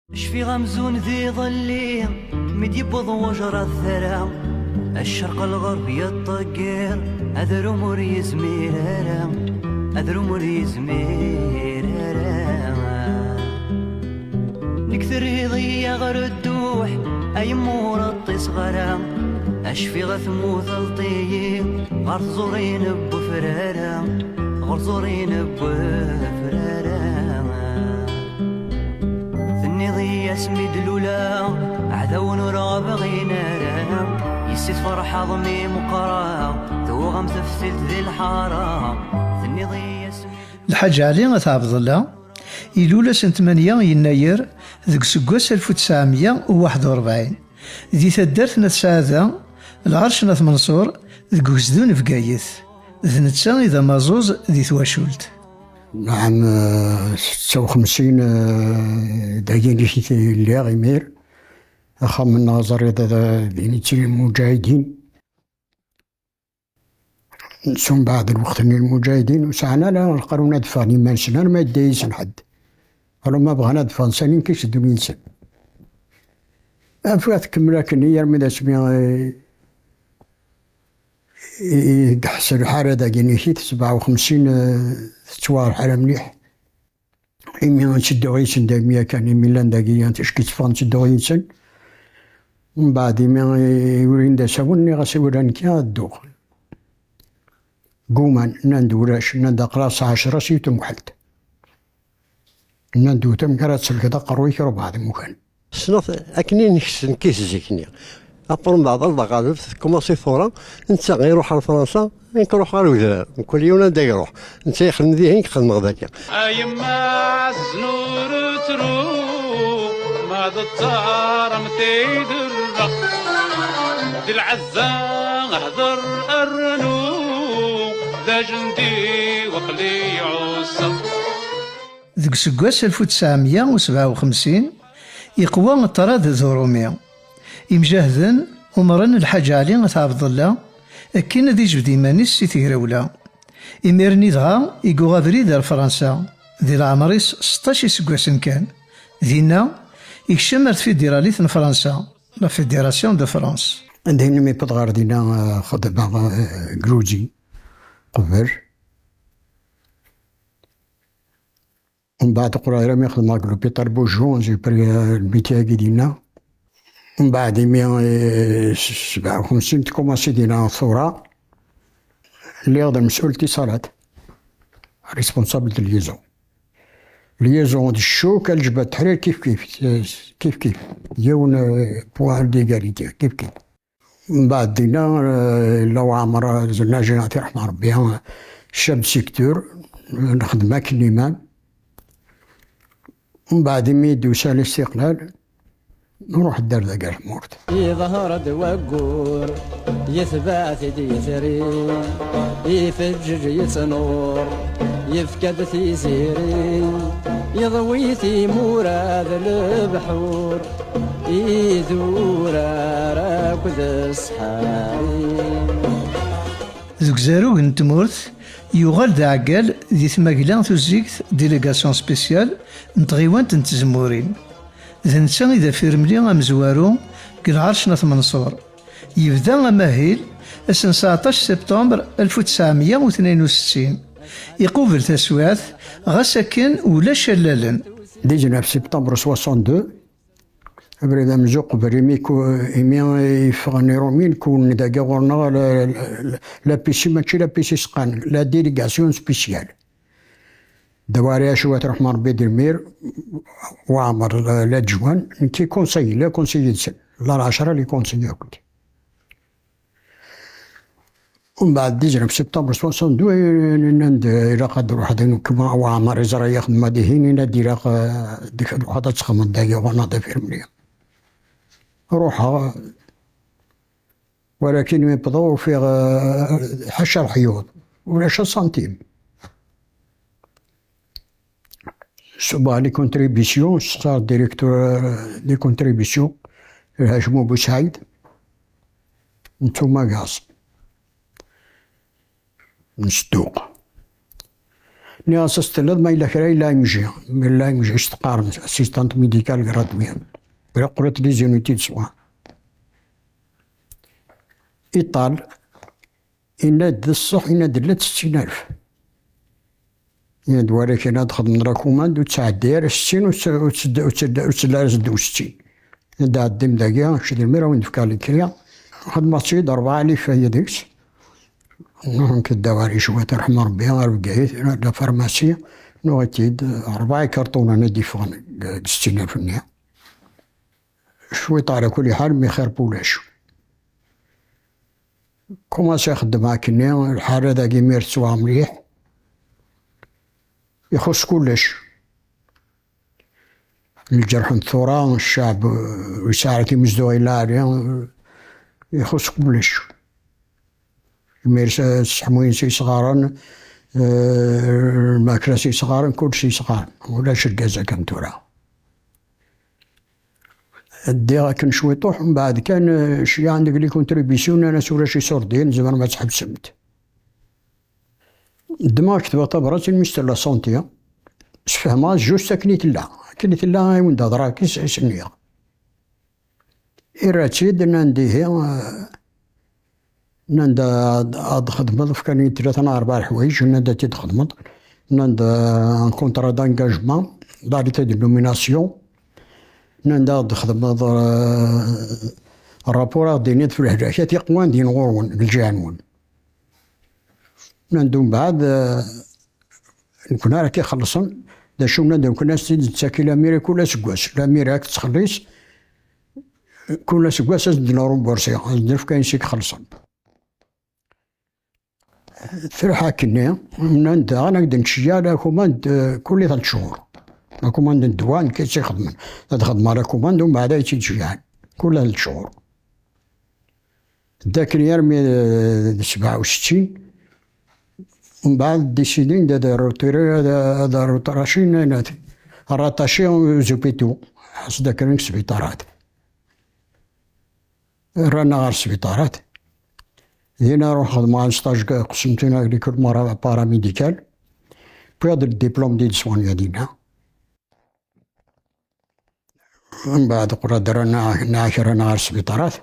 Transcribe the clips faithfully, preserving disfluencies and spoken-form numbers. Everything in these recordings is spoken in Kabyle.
Cfiɣ amzun d iḍelli mi d-yewweḍ wejraḍ tara, ccerq lɣerb yeṭṭeggiḍ, adrum ur yezmir ara, adrum ur yezmir ara. Nekk terriḍ-iyi ɣer dduḥ, ay mmur ṭṭiseɣ ara, acfiɣ a tmutelṭ-iyi ɣer tẓurin n wefrara, ɣer tẓurin n wefrara. Tenniḍ-iyi asmi d-luleɣ, aɛdawen ur ɣ-bɣin ara, yessi tferḥeḍ mi meqqreɣ, tuɣam teftilt di lḥara. Tenniḍ-iyi asmi d-luleɣ. Lḥaǧ Ɛli At Ɛebdella, ilul ass n tmanya yennayer deg useggas alef u tesɛemya u waḥed u rebɛin, di taddart n At Sɛada, lɛerc n At Menṣur, deg ugezdu n Bgayet. D netta i d amaẓuẓ di twacult. Nɛam, eh, setta u xemsin, eh, dagi i lliɣ imir. Axxam-nneɣ ẓriḍ d, d, din i ttilin lmuǧahidin. Sumbeɛd lweqt-nni lmuǧahidin ur sɛan ara lqanun ad ffɣen iman-nsen arma yedda yid-sen ḥedd. Alama bɣan ad ffɣen sani nekk i teddun yid-sen. Afat tkemmel akken i armi d asmi, eh, i, i yeḥs lḥal dagi-nni sebɛa u xemsin, eh, tettwaɣ lḥala mliḥ. Imi ttedduɣ yid-sen daymi yakan, imi llan dagi yan ticki tteffɣen ttedduɣ yid-sen. Mbeɛd imi i urin d asawen, nniɣ-as i wula nekki ad dduɣ. Gguman, nnan-d ulac, nnan-d aql-aɣ s ɛecra s yiwet n temweḥḥelt. Nnan-d ur tamk ara tselkeḍ aqerruy-ik rubeɛ d imukan. Ssneɣ-t akken i nekk s nekk i zik-nni. Après mbeɛd Allah ɣaleb, tkumaṣi tura, netta iruḥ ar Fransa, nekk ruḥeɣ ar udrar, mkul yiwen anda iruḥ. Netta ixdem dihin, nekk xedmeɣ dagi. A yemma ɛezzen ur ttru, ma d ttaṛ am tiderra. Di lɛezza hder rnu, d ajendi waqli ɛusseɣ. Deg useggas alef u tesɛemya u sebɛa u xemsin, iqwa ṭṭrad d urumi. Imjahden umren Lḥaǧ Ɛli At Ɛebdella akken ad ijbed iman-is si tegrawla. Imir-nni dɣa i yuɣ abrid ar Fransa, di leɛmer-is seṭṭac iseggasen kan. Dinna, ikcem ar tfidiralit n Fransa, la Fédération de France. Anda i nmi wwḍeɣ ɣer dinna, eh, xedmeɣ, eh, gruji qbel. Mbeɛd qqleɣ armi xedmeɣ deg l'hôpital Boujon, j'ai pris, euh, le métier-agi dinna. Mbeɛd imi, eh, s-, sebɛa u xemsin tkumaṣi dinna tura, lliɣ d amsul n tisalat, responsable de liaison. Liaison d ccuk, a Lǧebbat Teḥrir kif kif, kif kif. Yiwen, eh, point d'égalité, kif kif. Mbeɛd dinna, eh, yella Waɛmer, eh, Zennaj, ṛṛeḥma Ṛebbi, eh, chef de secteur, eh, nexdem akken iman. Mbeɛd imi d-yusa listiqlal, nruḥ ddar deg tmurt. Iḍher-d waggur, yetbeɛ-t-id yitri, ifeǧǧeǧ yettnur, yefka-d tiziri, yeḍwi timura d lebḥur. Idurar akked ssḥari. Deg uzarug n tmurt, yuɣal d aɛeggal di tmagla tuzzigt, délégation spéciale, n tɣiwant n Tzemmurin. D netta i d afirmli amezwaru deg lɛerc n At Menṣur. Yebda amahil ass n sɛeṭṭac septembre alef u tesɛemya u tnin u settin. Iqubel taswiɛt, ɣas akken ulac allalen. Dix-neuf septembre soixante-deux, abrid amenzu qbel imi ku-, imi i ffɣen Iṛumyen, kewnen dagi ɣur-neɣ la, la, la, la P C, mačči la P C s-qqaren, la délégation spéciale. Dawari Acwat, ṛeḥma Ṛebbi, d lmir, Waɛmer, la, la Ǧwan, nekki conseiller, la conseiller-nsen, la lɛecṛa, les conseillers akked. Umbeɛd, dix-neuf septembre soixante-deux, nnan-d ilaq ad d-ruḥeḍ, nekk Waɛmer iẓra-yi xedmeɣ dihin, yenna-d ilaq, eh, ad d-ruḥeḍ ad txedmeḍ dagi ɣur-neɣ d afirmli. Ruḥeɣ, walakin mi wwḍeɣ ufiɣ, eh, ḥaca leḥyuḍ, ulac asantim. Suba les contributions, star directeur, euh, des contributions, Lhajmu Busɛid, n tumagaẓ, n Sduq. Nniɣ-as, as-telliḍ ma yella kra, yella imji. Ma yella imji, s teqqarem, assistant médical gradué. Ira qrut les unités de soins. Iṭal, yenna-d d ṣṣeḥ, yenna-d llant settin alef. Yenna-d walakin ad xedmen la commande, ur ttɛeddi ara settin, ur tt-, ur tt-, ur tt-, ur tt-, ara seddew settin. Ad ɛeddim dagi, kečč d lmir a wen-d-fkeɣ lekri. Xedmeɣ-tt-id rebɛa alif aya deg-s. Nruḥ nekk d Dawari cwiṭ, iṛḥem Ṛebbi, ar Bgayet, la pharmacie, nuɣ-itt-id, rebɛa ikarṭunen i d-yeffɣen deg settin alef-nni. Cwiṭ ɛla kulli ḥal, mi xir n wulac. Kumaṣi ixeddem akkenni, lḥala dagi imir tettwaɣ mliḥ. Ixuṣ kullec. Lǧerḥ n tura, cceɛb, uh, yesɛa timezduɣin lɛali, uh, ixuṣ kullec. Imir s-, sseḥmuyen s yesɣaren, uh, lmakla s yesɣaren, kullec s yesɣaren. Ulac lgaz akken tura. Ddiɣ akken cwiṭuḥ, mbeɛd kan, uh, ceyyɛen deg les contributions, nnan-as ulac iṣurdiyen, tzemrem ad tḥebsemt. Ddmeɣ, ketbeɣ tabrat i le ministre de la Santé, sfehmeɣ-as juste akken i tella. Akken i tella, i wen-d-hedreɣ, akken i s-, i s-nniɣ. Irra-tt-id, nnan-d ihi, eh, nnan-d ad, ad txedmeḍ, fkan-iyi-d tlata neɣ rebɛa leḥwayeǧ, nnan-d ad t-id-txedmeḍ. Nnan-d, eh, un contrat d'engagement, d'arrêté de nomination. Nnan-d ad txedmeḍ, eh, rapport, ad d-tiniḍ f lehlakat yeqwan din ɣur-wen, deg lǧiha-nwen. Nnan-d umbeɛd, eh, nekkni ara k-ixellṣen, d acu nnan-d nekkni ad s-tt-id-nettaki lamiri kul aseggas, lamiri ad k-tettxelliṣ, kul aseggas ad s-d-nrumbursi, ad s-d-nefk ayen s-ixellṣen. Truḥ akkenni, nnan-d daɣen ad k-d-nceyyɛ la commande, eh, kul tlata cchur. La commande n ddwa, nekk i tt-ixedmen. Ad xedmeɣ la commande, umbeɛd ad tt-id-ceyyɛen. Kul tlata cchur. Ddakni armi, eh, d sebɛa u settin, mbeɛd décidin-d ad rutiri, ad, ad rutaraci, ad rattaci aux hôpitaux, ḥas ddakni deg sbiṭarat. Rran-aɣ ɣer sbiṭarat. Dinna ruḥ xedmeɣ un stage qesmten agricole mara paramédical. Wwiɣ-d le diplôme d'aide-soignant dinna. Mbeɛd qrad rran-aɣ, nnaɣ kra ɣer sbiṭarat.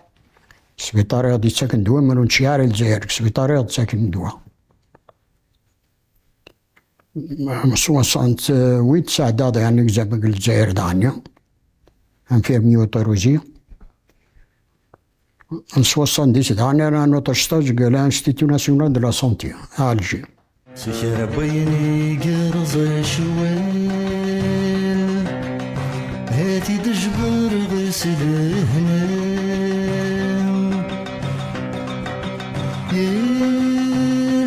Sbiṭar i ɣ-d-yettaken ddwa, ma ur nečči ara i Lezzayer, deg sbiṭar i ɣ-d-ttaken ddwa. Soixante-huit sɛeddaɣ daɣen examen deg Lezzayer daɣen. Infirmier autorisé. N soixante-dix daɣen ara nuṭ stage deg l'Institut National de la Santé, à Alger. S kra n wayen igerrez ccwal, ad t-id-jebreɣ s lehna.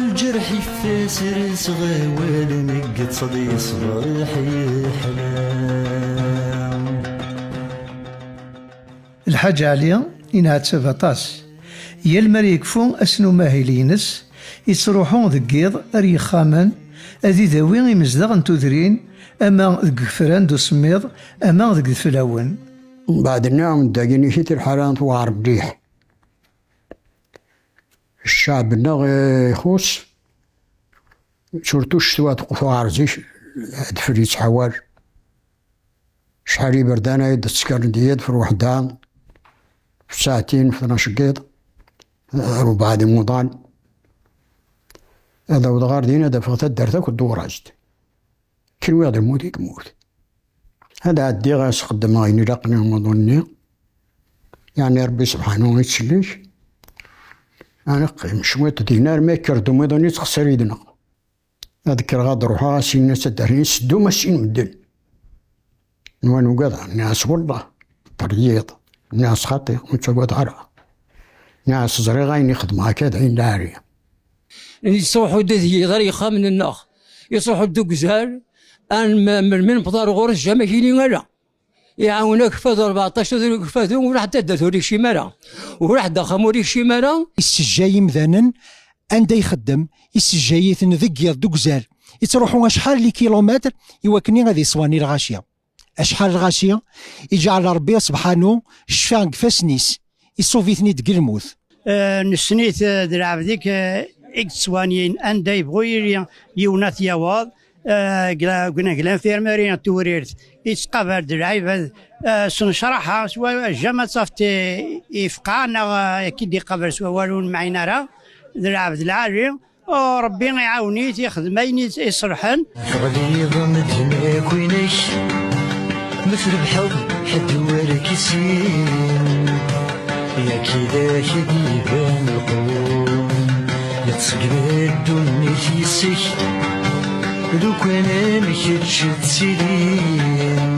Lǧerḥ iffas, rseɣ awal, negged-tt-id ṣṣbeḥ yeḥla. Lḥaǧ Ɛli yenɛettab aṭas. Yal mi ara yekfu ass n umahil-ines, yettruḥu deg yiḍ ar yexxamen, ad idawi imezdaɣ n tudrin, ama deg yifran d usemmiḍ, ama deg yideflawen. Mbeɛd-nni, dagi-nni-t lḥala tewɛer mliḥ. Cceɛb-nneɣ, eh, ixuṣ, surtout ccetwa teqfu ɣer zik, adfel yettḥawal. Acḥal iberdan ay d-ttekkaren di yiḍ f lweḥda, f tsaɛtin, f tnac n yiḍ, eh, rubeɛ d imuḍan. Ad awḍeɣ ɣer din, ad afeɣ taddart akk dduṛ-as-d. Kenwi d lmut i yemmut. Ad ɛeddiɣ ad sxeddmeɣ ayen ilaqen i umuḍun-nni. Yeɛni Ṛebbi sebḥanu ittcellih. Ad neqqim cwiṭ din armi yekker-d umiḍun yettxeṣṣer yid-neɣ. Ad kkreɣ ad ruḥeɣ, as-inin-as ad d-rrin seddu ma sin medden. Nwan ugadeɣ, nniɣ-as wellah, teryiḍ. Nniɣ-as xaṭi, ur ttagadeɣ ara. Nniɣ-as ẓriɣ ayen i xedmeɣ akka d ayen lɛali. Yettruḥu-d ad yiḍ ar yexxamen-nneɣ, yettruḥu-d deg uzal, ar m-, melmi newweḍ ar ɣur-s, jamais yili ara. Iɛawen akeffad rbeɛṭac, akeffad ur ḥedd taddart ur yekcim ara, ur ḥedd axxam ur yekcim ara. Issejjay imdanen anda ixeddem, issejjay-iten deg yiḍ, deg uzal. Ittruḥu acḥal n likilumitr i wakken ad iṣwani lɣaci. Acḥal lɣaci i iǧɛel Ṛebbi sebḥanu ccfa deg ifassen-is, iṣub-iten-id deg lmut. Eh, nessen-it, eh, d lɛebd-ik, eh, i yettwanyin, anda yebɣu yili yiwen ad t-yaweḍ, eh, deg la, deg la, deg l'infirmerie n Tewrirt, yettqabal-d lɛibad, eh, s nnecraḥa, s wa-, jamais ad tafeḍ, eh, ifeqɛen neɣ, eh, akka i d-iqabel s wawal ur nemɛin ara, d lɛebd lɛali. Oh, Ṛebbi iɛawen-it, ixdem ayen i, iṣelḥen. Teɣliḍ medden akk inek, ma trebḥeḍ ḥedd ur k-issin. Yak idak i d-iban lqum, yettṣeggem ddunit yes-k, lukan am kečč ttilin,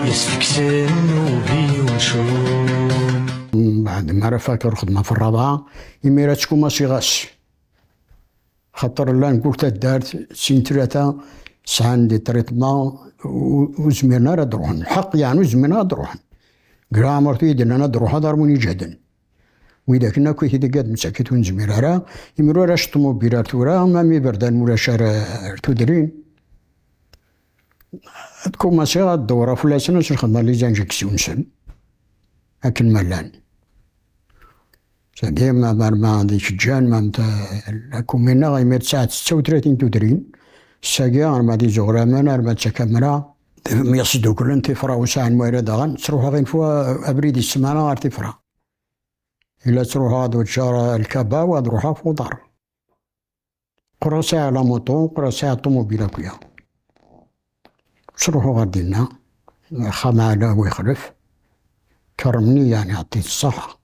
yestekksen nnubi unecrum. Mbeɛd mi ara fakeɣ lxedma ɣef rrabɛa, imir ad tkumaṣi ɣas. Xaṭer llan deg ur taddart, sin tlata sɛan des traitements, ur, ur zmiren ara ad ruḥen. Lḥeqq, yeɛni, ur zmiren ara ad ruḥen. Deg leɛmer-tu i d-nnan ad ruḥeḍ ar win iǧehden. Widak-nni akk i t-id-igad msakit ur nezmir ara, imir ulac ṭumubil ar tura, ma mi berdan ulac ara ar tudrin. Ad kumaṣiɣ ad dewreɣ fell-asen, ad s-lxedmeɣ les injections-nsen. Akken ma llan. Sagi, ma, ma, ma di Kejjan, ma mta, la commune-nneɣ, imi tesɛa setta u tlatin tudrin. Sagi, arma di Zuɣraman, arma d Takamra. Mi ɣ-sduklen Tifra u Saɛid Muɛra daɣen, ttruḥeɣ une fois abrid i ssmana ɣer Tifra. Ila ttruḥeɣ ad weččeɣ lkaba, u ad ruḥeɣ f uḍar. Qqreɣ sɛiɣ la moto, qqreɣ sɛiɣ ṭumubil akya. Ttruḥuɣ ɣer dinna, axxam ɛla u yexlef. Kerrmen-iyi, yeɛni, ɛṭit ṣṣeḥḥa.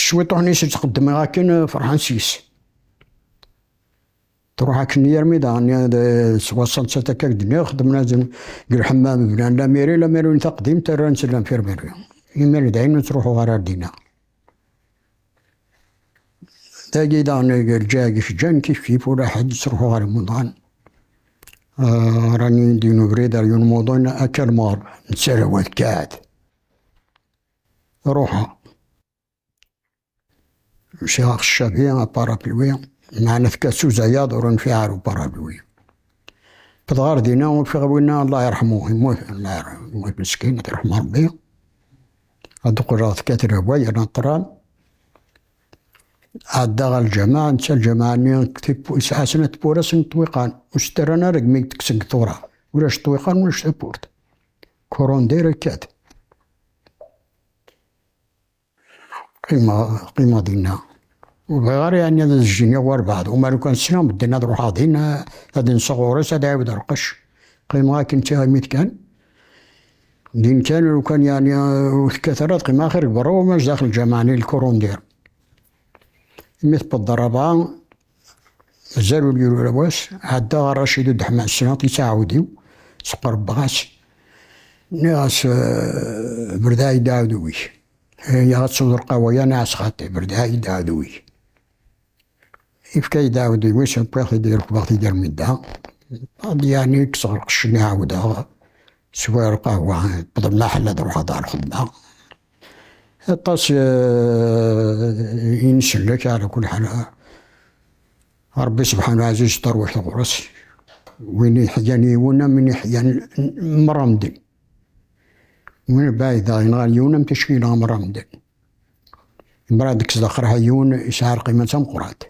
Cwiṭuḥ-nni s-ttqeddmeɣ akken, ferḥen s-yes. Truḥ akken armi daɣen, d soixante-sept akka i d-nniɣ, xedmen-asen deg lḥemmam, bnan la mairie, la mairie n taqdimt, rran-tt d l'infirmerie. Imir d ayen ur ttruḥuɣ ara ar dinna. Dagi daɣen, lǧaha i Kejjan, kif kif, ula ḥedd, ttruḥuɣ ɣer imuḍan. Ah, rani-d une ouvrière d'un moḍan, à quelle mort, netta la wad kat. Ruḥeɣ. Msiɣ ɣer ccabi, aparapluwi, meɛna tekka s uzayaḍ, ur nfiɛ ara uparapluwi. Wwḍeɣ ɣer dinna, ufiɣ winna, Allah yerḥmu, yemmut, Allah yerḥmu, yemmut meskin, ad yerḥmu Ṛebbi. Ad d-qqleɣ tekkat lehwa, yerna ṭṭran. Ɛeddaɣ ɣer lǧameɛ, netta lǧameɛ-nni tipu-, yesɛa snat tewwura, snat ṭṭwiqan. Ur s-ttarran ara deg mi tekksen deg tura. Ulac ṭṭwiqan, ulac tawwurt. Kurundir akkat. Qqimeɣ, qqimeɣ dinna. Ur bɣiɣ ara, yeɛni, ad zjiniɣ warbeɛḍ. Uma lukan ssneɣ medden ad ruḥeɣ din, ad nseɣ ɣur-s, ad ɛiwdeɣ lqecc. Qqimeɣ akken d tiɣimit kan. Din kan, lukan, yeɛni, ur tekkat ara, ad qqimeɣ axir deg berra, uma zdaxel lǧameɛ-nni lkurundir. Imi tewweḍ ṛṛabɛa, mazal ur yuli ara wass, ɛeddaɣ ɣer Racid Udeḥman, ssneɣ-t, yettɛawed-iw, sqerbbeɣ-as. Nniɣ-as, eh, berdeɛ-iyi-d aɛudiw-ik. Aya ad tesweḍ lqahwa-ya, nniɣ-as xaṭi, berdeɛ-iyi-d aɛudiw-ik. Yefka-yi-d aɛudiw-is, wwiɣ-t-id, rekbeɣ-t-id armi d da. Ad, yeɛni, kkseɣ lqecc-nni, ɛawdeɣ. Swiɣ lqahwa, wwḍeɣ lmaḥella ad ruḥeɣ ɣer lxedma. Aṭas, eh, i nsellek, ɛla kulli ḥal. Ṛebbi subḥanu ɛziz, ṭerwek ɣur-s. Win iḥyan yiwen, am win iḥyan merra medden. Win bɛid daɣen ɣer yiwen, am ticki yenɣa merra medden. Mrad kkes daxel yiwen, yesɛa lqima d tameqqrant.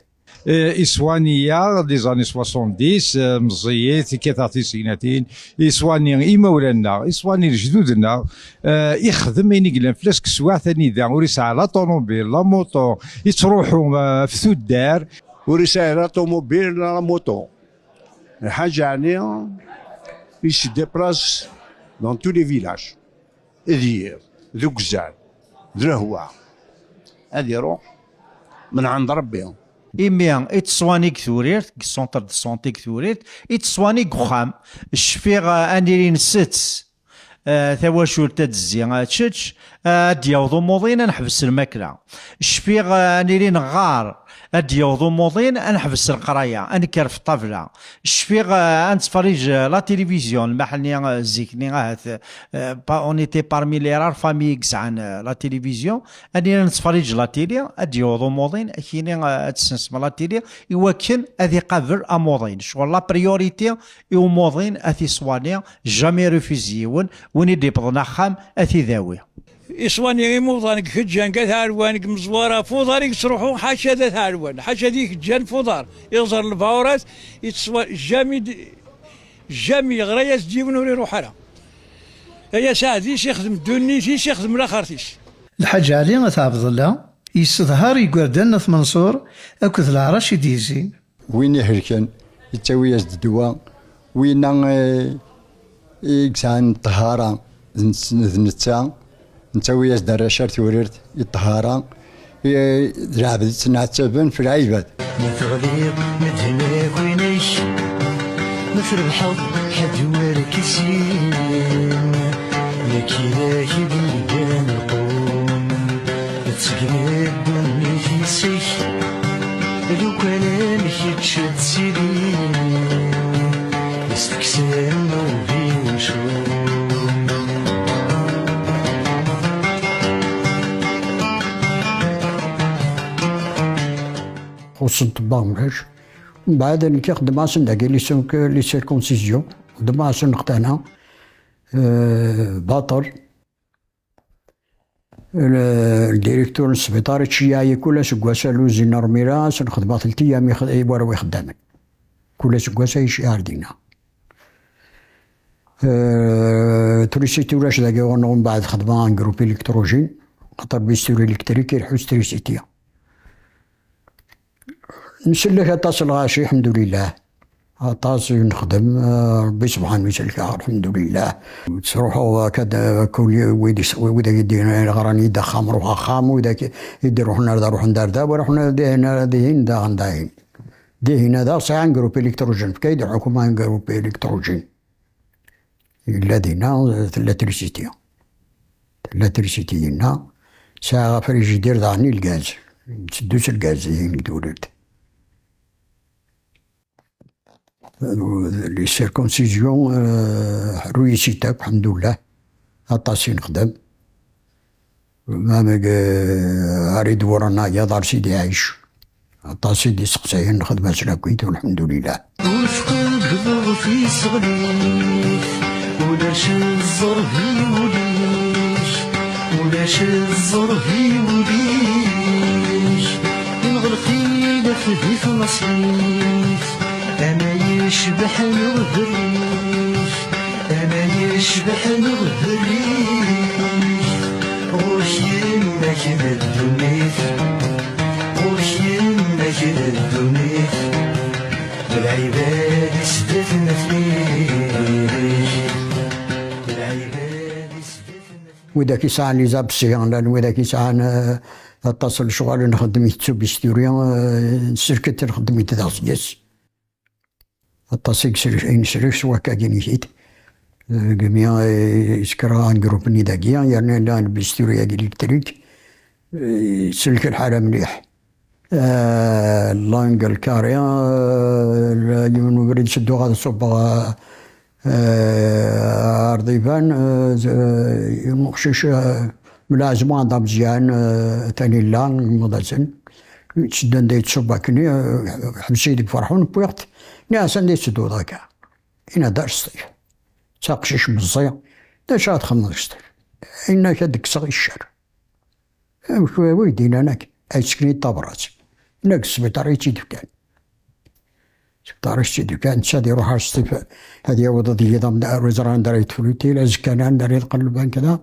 Eh, iswani-yaɣ, les années soixante-dix, eh, meẓẓiyit, kkateɣ tisegnatin, iswani imawlan-nneɣ, iswani lejdud-nneɣ, eh, ixdem ayen i yellan fell-as deg teswiɛt anida ur yesɛi la ṭumubil, la moto, yettruḥu, eh, ɣef tuddar. Ur yesɛi la ṭumubil, la moto. Lḥaǧa-nni, il se déplace dans tous les villages. D yiḍ, d ugezzan, d lehwa. Ad iruḥ, menɛen d Ṛebbi. Imi i ttṣwani deg Tewrirt, deg centre de santé deg Tewrirt, i ttṣwani deg uxxam. Cfiɣ, eh, ad nili nsett, eh, tawacult ad tezzi, eh, tečč, eh, ad d-yaweḍ umuḍin, ad neḥbes lmakla. Cfiɣ, eh, ad nili neɣɣar, ad d-yaweḍ umuḍin, ad neḥbes leqraya, ad nekker ɣef ṭṭabla. Cfiɣ, eh, ad nettferrij, eh, la télévision, lmaḥ-nni, eh, zik-nni ahat, eh, pa-, on était parmi les rares familles i yesɛan, eh, la télévision. Ad nili nettferrij la télé, ad d-yaweḍ umuḍin, ad k-yini, eh, ad tessensem la télé, i wakken ad iqabel amuḍin. Ccɣel la priorité i umuḍin ad t-iṣwani, jamais refuse yiwen, win i d-iwwḍen axxam ad t-idawi. Iṣwani imuḍan deg Kejjan, deg At Ɛelwan, deg Meẓwara, f uḍar i yettruḥu, ḥaca d At Ɛelwan, ḥaca d Kejjan f uḍar. Iẓer lbawrat, yettṣwa-, jamais d-, Jami yeɣra-yas-d yiwen ur iruḥ ara. Ay asaɛd-is ixdem ddunit-is, ixdem laxert-is. Lḥaǧ Ɛli At Ɛebdella yesseḍhar igerdan n At Menṣur akked leɛrac i d-yezzin. Win ihelken, yettawi-yas-d ddwa. Winna, eh, i yesɛan ṭṭhara, d nett-, d netta, nettawi-yas-d arrac ar tewrirt i ṭṭhara, i, d lɛebd i ttneɛttaben f lɛibad. Ma teɣliḍ, medden akk inek, ma trebḥeḍ, ḥedd ur k-issin. Nekk i d ak-id-yeggan lqum, tettgem ddunit yes-k, lukan am kečč d sidi, yesteksem ubi uncum. Xuṣṣen ṭṭebba mḥic. Mbeɛd nekk xeddmeɣ-asen dagi les cir-, les circoncisions, xeddmeɣ-asen lextana, eh, baṭel. Le, le directeur n sbiṭar iččeyyeɛ-iyi kul aseggas, à l'usine Normila, ad sen-xedmeɣ telt eyyam i x-, i warraw ixeddamen. Kul aseggas ay iceyyeɛ ar dinna. Eh, trisiti ulac dagi ɣur-neɣ, mbeɛd xedmeɣ un groupe électrogène, xaṭer bisturi électrique ileḥḥu s trisiti. Nsellek aṭas n lɣaci, lḥemdulillah. Aṭas i nexdem, eh, Ṛebbi subḥanu isellek-aɣ, lḥemdulillah. Ttruḥuɣ akka d, kul wid is-, wid i d-yeɣran-iyi-d axxam, ruḥ axxam, wid i d-iruḥen ar da, ruḥen-d ar da, wid iruḥen ar dihin, ar dihin, daɣen dahin. Dihin daɣ sɛiɣ un groupe électrogène, fkan-iyi-d lḥukuma un groupe électrogène. Yella dinna, tella trisiti. Tella trisiti dinna. Sɛiɣ afrijidir daɣen i lgaz. Yetteddu s lgaz, ihi, deg Tewrirt. Les circoncisions, eh, ḥerru-yi-t akk, lḥemdullah. Aṭas i nexdem. Ma deg, eh, ar iduren-a, yaḍ ar Sidi Ɛic. Aṭas i d-iseqsayen nexdem-asen akkit, walḥemdulillah. Ur tqebbleḍ tiseɣlit, ulac ẓẓerb i wul-ik, ulac ẓẓerb i wul-ik. Inɣel xilaf di tnaṣlit, ama yecbeḥ neɣ berrik. Ama yecbeḥ neɣ berrik, ɣur-k yemma-k d ddunit, ɣur-k yemma-k d ddunit, d lɛibad-is d atmaten-ik, d lɛibad-is d atmaten-ik. Widak yesɛan les abcès, llan widak yesɛan, eh, aṭas n lecɣal nxeddem-it s ubisturi, eh, nsellek-it nxeddem-it daɣ seg-s. Aṭas i yesrek, i nesrek s wakkagi-nni-t-id. Deg mi, eh, yessekra un groupe-nni dagi, yerna yella lbisturi-agi électrique, eh, tsellek lḥala mliḥ. Eh, l'angle carré, eh, yiwen ubrid sedduɣ ad ṣubbeɣ, eh, eh, ar Ḍiban, eh, z-, eh, yiwen uqcic, eh, Mla Ɛezmu anda Meẓyan, eh, atan illa, yemmuḍ-asen. Yetteddu anda yettṣubba akkenni, eh, ḥbes-iyi deg Ferḥun, wwiɣ-t. Nniɣ-as: "Anda yettedduḍ akka?" Yenna-d: "Ar Sṭif. D taqcict meẓẓi. D acu ara txedmeḍ deg Sṭif?" Yenna-k ad d-kkseɣ i ccer. Amek wi d-yennan akka? Ay ttekni tabrat. Yenna-k sbiṭar i tt-id-fkan. Sbiṭar i tt-id-fkan, netta ad iruḥ ar Sṭif, ad yaweḍ ad yiḍ am-, ur yeẓri anda ara yeṭṭef lutil, azekka anda ara yeqqel lbank da.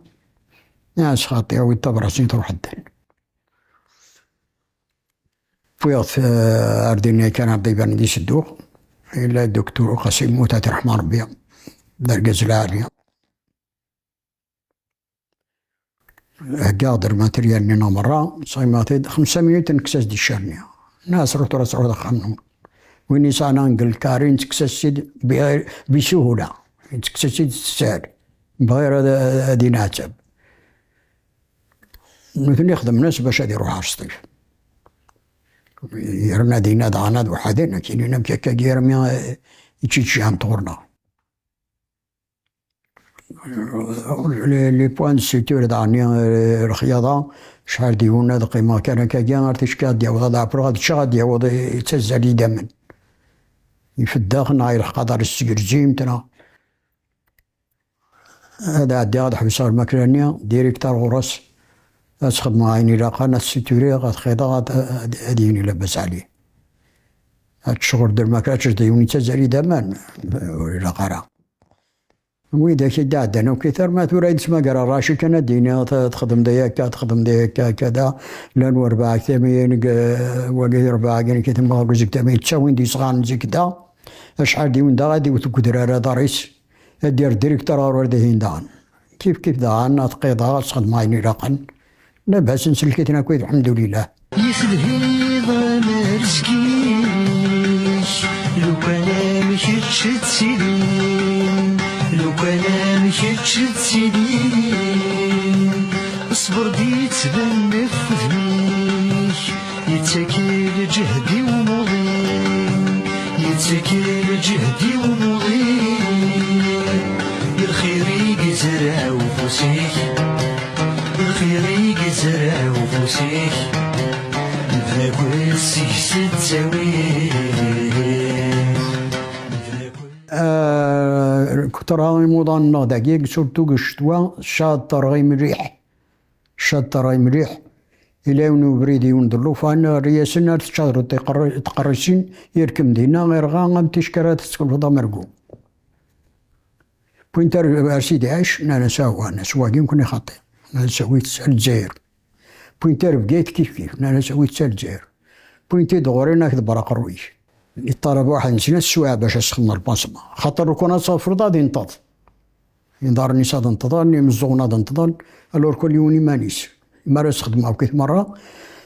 Nniɣ-as: "Xaṭi, awi-d tabrat-nni truḥ-d." Wwiɣ-t, eh, ar dinna kan ar d-iban di sedduɣ. Yella dduktur Qasim Mut, ad t-irḥem Ṛebbi. D argaz lɛali. Heggaɣ-d lmateryal-nni-nneɣ merra, sɣimeɣ-t-id, xemsa minuten nekkes-as-d iccer-nni. Nniɣ-as: "Ruḥ tura, ad truḥeḍ axxam-nwen." Win yesɛan angle carré, nettekkes-as-id bi-, bisuhula. Nettekkes-as-id s ssehel. Bɣir ad, ad, ad ineɛtab. Nutni xedmen-as bac ad iruḥ ar Sṭif. Yerna dinna daɣen ad uḥaden, ad k-inin amek akkagi armi, eh, i tt-id-ceyyɛent ɣur-neɣ. Les, les points de suture daɣen, eh, lexyaḍa, acḥal d yiwen ad qqimeɣ kan akkagi, ar ticki ad d-yaweḍ ad ɛefreɣ, ad ččeɣ, ad d-yaweḍ, eh, yettazzal idammen. Ifeddex neɣ ilḥeq aḍar s tgerzimt neɣ. Ad ɛeddiɣ ad ḥebseɣ lmakla-nni, direct ar ɣur-s, ad s-xedmeɣ ayen ilaqen, ad t-situriɣ, ad t-xiḍeɣ, ad, ad, ad yini labas ɛli. Ad tecɣel d lmakra, ad tejdeɣ yiwen yettazzal-d aman, ur ilaq ara. Widak i d-ɛeddan akk i terma, tura i d-smagreɣ Racid kan ad d-yini, "Txedmeḍ-iyi akka, txedmeḍ-iyi akka, akka da." Llan werbaɛ tamiyin, wagi d rrbeɛ, gen ki temɣa deg tamiyin, ttawin-d yesɣaren zik da. Acḥal d yiwen daɣ ad iwet deg udrar aḍar-is, ad d-yerr directeur ɣer ur dihin daɣen. Kif kif daɣen, ad qqiḍeɣ, ad sxedmeɣ ayen ilaqen. Labas, nsellek-iten akk, lḥemdulillah. Yesdhiḍ amersk-ik, lukan am kečč d tili, lukan am kečč d tili. Ṣṣber d-yettban ɣef udem-ik, yettak lǧehd i umuḍin, yettak lǧehd i umuḍin. Lxir i yezreɛ ufus-ik, lxir i yezreɛ ufus-ik, d lakked seg-s ttawin. Ah, kutra imuḍan-nneɣ dagi, surtout deg ccetwa, caṭ terɣi mliḥ. Caṭ terɣi mliḥ. Ila yiwen ubrid, yiwen d llufan, rriyasen ar teččaḍ tqerrisin, irkem dinna, irɣa am tickara tettkelfeḍ amergu. Wwin-t ar, ar Sidi Ɛic, nnan-as: "Awa," nnan-as, "wagi nekni xaṭi." Nnan-as: "Awi-t ar Lezzayer." Wwin-t ar Bgayet, kif kif, nnan-as: "Awi-t ar Lezzayer." Wwin-t-id ɣur-i, nnan-ak: "Ḍebber aqerruy-ik." Yeṭṭalab waḥed n snat swayeɛ bac ad s-xedmeɣ lpasma. Xaṭer lukan ad tɣefleḍ ad inṭeḍ. Iḍarren-is ad nṭḍen, imeẓẓuɣen ad nṭḍen, alors kul yiwen iman-is. Mi ara s-xedmeɣ akkit merra,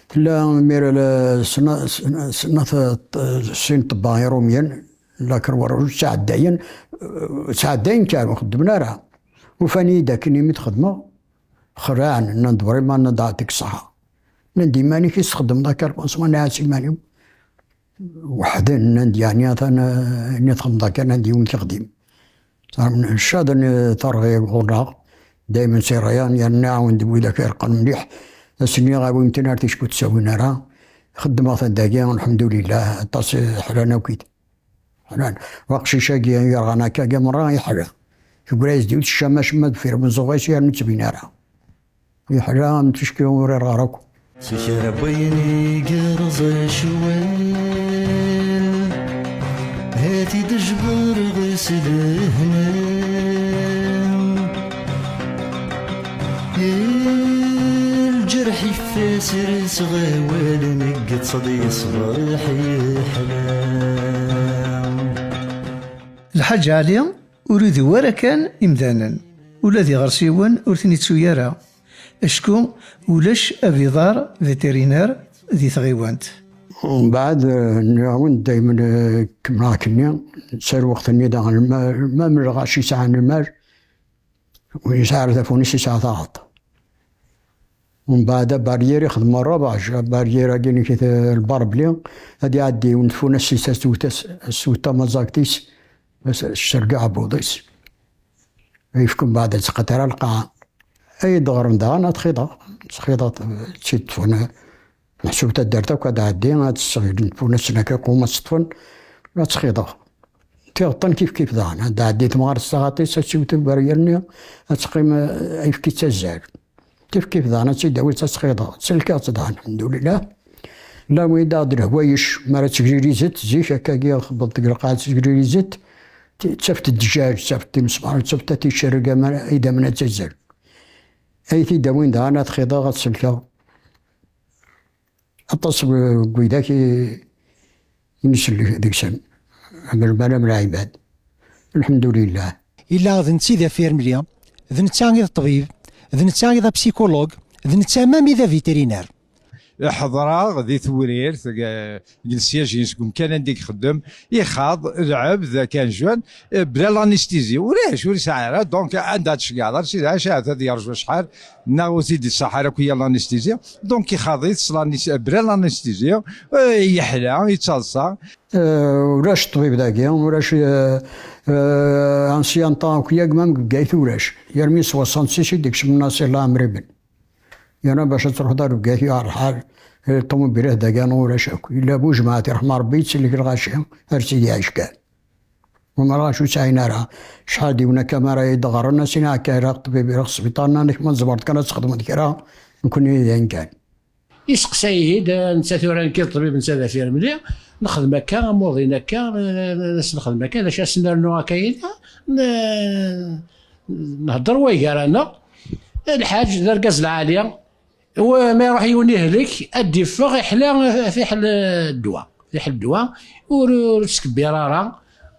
tella imir l-, sna-, sna-, snat, eh, sin ṭebba irumyen, la Croix Rouge, ttɛeddayen, eh, ttɛeddayen kan, ur xeddmen ara. Ufan-iyi-d akken imi t-xedmeɣ, xerɛen, nnan-d: "Vraiment," nnan-d, "ɛṭik ṣṣeḥḥa." Nnan-d: "Iman-ik i s-txeddmeḍ akka lpansman?" Nniɣ-as: "Iman-iw." Weḥden, nnan-d, yeɛni, atan, eh, ayen i txedmeḍ akka, nnan-d, yiwen k-ixdim. Ccad-nni terɣi ɣur-neɣ, daymen si rrayan, yerna iɛawen-d widak ireqqen mliḥ. Ass-nni awin-ten ar ticki ur ttawin ara. Xeddmeɣ-ten dagi, lḥemdulillah, aṭas, eh, ḥran akk-id. Ḥran. Waqcic-agi yerɣan akka, agi merra iḥra. Teggra-yas-d yiwet ccama, acemma deffir umeẓẓuɣ-is yernu ur ttbin ara. Yeḥla am ticki ur irɣar akk. Seg kra n wayen igerrez cwal, ha-t-id jebreɣ s lehna. Lǧerḥ ifas, rseɣ awal, neggteɣ-d yeṣbeḥ yeḥla. Lḥaǧ Ɛli ur idiw ara kan imdanen, ula d iɣersiwen ur ten-ittu ara, acku ulac abiḍar vétérinaire di tɣiwant. Umbeɛd, eh, nniɣ-awen-d daymen, eh, kemmleɣ akkenni, sar lweqt-nni daɣen, ma, ma lɣaci sɛan lmal, win yesɛa ar tafunist yesɛa taɣaṭ. Umbeɛd abaryir ixdem rrbeɛ, abaryir-agi-nni lbarbli, ad iɛeddi yiwen tfunast-is, ad s-tewwet, ad s-tewwet tamaẓagt-is, ad s-tergel aɛebbuḍ-is. Yefka umbeɛd ad teqqiṭ ara lqaɛa. Ay d-ɣren daɣen ad txiḍeɣ, ttxiḍeɣ, tt-id-ṭṭfen, meḥsub taddart akk ad tɛeddi, ad tesseɣlin tfunast-nni akka, qum ad tt-ṭṭfen, ad tt-xiḍeɣ. Tiɣeṭṭen kif kif daɣen, ad d-tɛeddi temɣart s taɣaṭ-is, ad tt-iwet ubaryir-nni, ad teqqim, eh, ayefki d tazzal. Kif kif daɣen ad tt-id-tawi, ad tt-txiḍeɣ, tselkeɣ-tt daɣen, lḥemdulillah. Lawi daɣ d lehwayec, mi ara ttegririzet, zik akkagi txebbeḍ deg lqaɛa ttegririzet, t-, ttafet ddjaj, ttafet timesmaṛ, ttafet ad t-icerreg aman, idammen ad tazzal. Ay t-id-awin daɣen ad t-xiḍeɣ, ad t-selkeɣ. Aṭas n widak i, i nsellek deg-sen, am lmal am lɛibad. Lḥemdulillah. Illa d netta i d afirmli, d netta i d ṭṭbib, d netta i d apsikulug, d netta même i d avitrinaire. Ḥeḍreɣ di Tewrirt, deg, deg lsyaj-ines, deg umkan anda i ixeddem, ixaḍ lɛebd akan jeune, eh, bla l'anesthésie. Ulac, ur yesɛi ara. Donc, anda tceggeɛḍ ar Sidi Ɛic, ahat ad yerǧu acḥal, neɣ ur t-id-iṣaḥ ara akk ya l'anesthésie. Donc, ixaḍ-it s l'anes-, bla l'anesthésie, eh, yeḥla, yettaḍsa. Eh, ulac ṭṭbib dagi, ulac, eh, eh, ancien temps akk, yag même deg Bgayet ulac. Yermi soixante-six i d-ikcem Nasir Laɛmer Ibn. Yerna bac ad truḥeḍ ar Bgayet yuɛer lḥal, eh, ṭumubilat dagi ulac akk. Yella bu jmaɛat, iṛḥem Ṛebbi, yettsellik lɣaci ar Sidi Ɛic kan. Wamma lɣaci ur sɛin ara. Acḥal d yiwen akka mi ara yi-d-ɣren, a sini akka, ilaq ṭṭbib, ilaq sbiṭar, nnan-ak ma tzemreḍ kan ad txedmeḍ kra, nekkni d ayen kan. Iseqsa-yi-d, netta tura nekk d ṭṭbib, netta d afirmli, Nexdem akka, amuḍin akka, n-, n-, n-, nexdem akka, d acu ad s-nernu akka yella, n-, nhedder way gar-aneɣ. Lḥaǧ d argaz lɛali, wa ma iruḥ yiwen ihlek, ad d-iffeɣ iḥla fiḥel ddwa, fiḥel ddwa, ur, ur yettkebbir ara,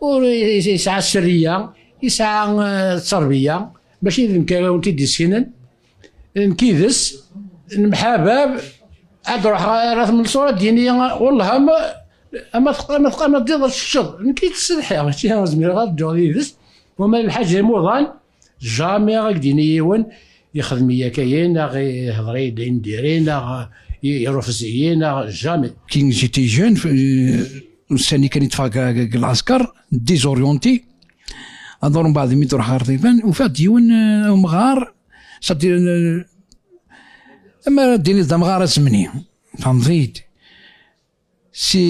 ur yesɛa sserriya, yesɛa, eh, tterbiya, mačči d nekk ara wen-t-id-yessinen. Nekk yid-s nemḥabab, ad ruḥeɣ ar At Menṣur ad d-yini: "Wellah, ama, ama teqqimeḍ, ama teddiḍ ad teččeḍ." Nekk i ttsetḥiɣ, mačči zmireɣ ad dduɣ yid-s. Wama lḥaǧ d imuḍan, jamais ad k-d-yini yiwen: "Ixdem-iyi akka-yi", neɣ "Ihḍer-iyi-d ayen diri", neɣ "Irufez-iyi", neɣ jamais. Quand j'étais jeune, euh, ussan-nni kan i tteffɣeɣ deg, deg, deg lɛesker, désorienté. Alors mbeɛd mi d-ruḥeɣ ɣer Ṭiban, ufiɣ-d yiwen, euh, umɣar, c'est-à-dire, euh, ama ad d-tiniḍ d amɣar azemni, tfehmeḍ-iyi-d. Si,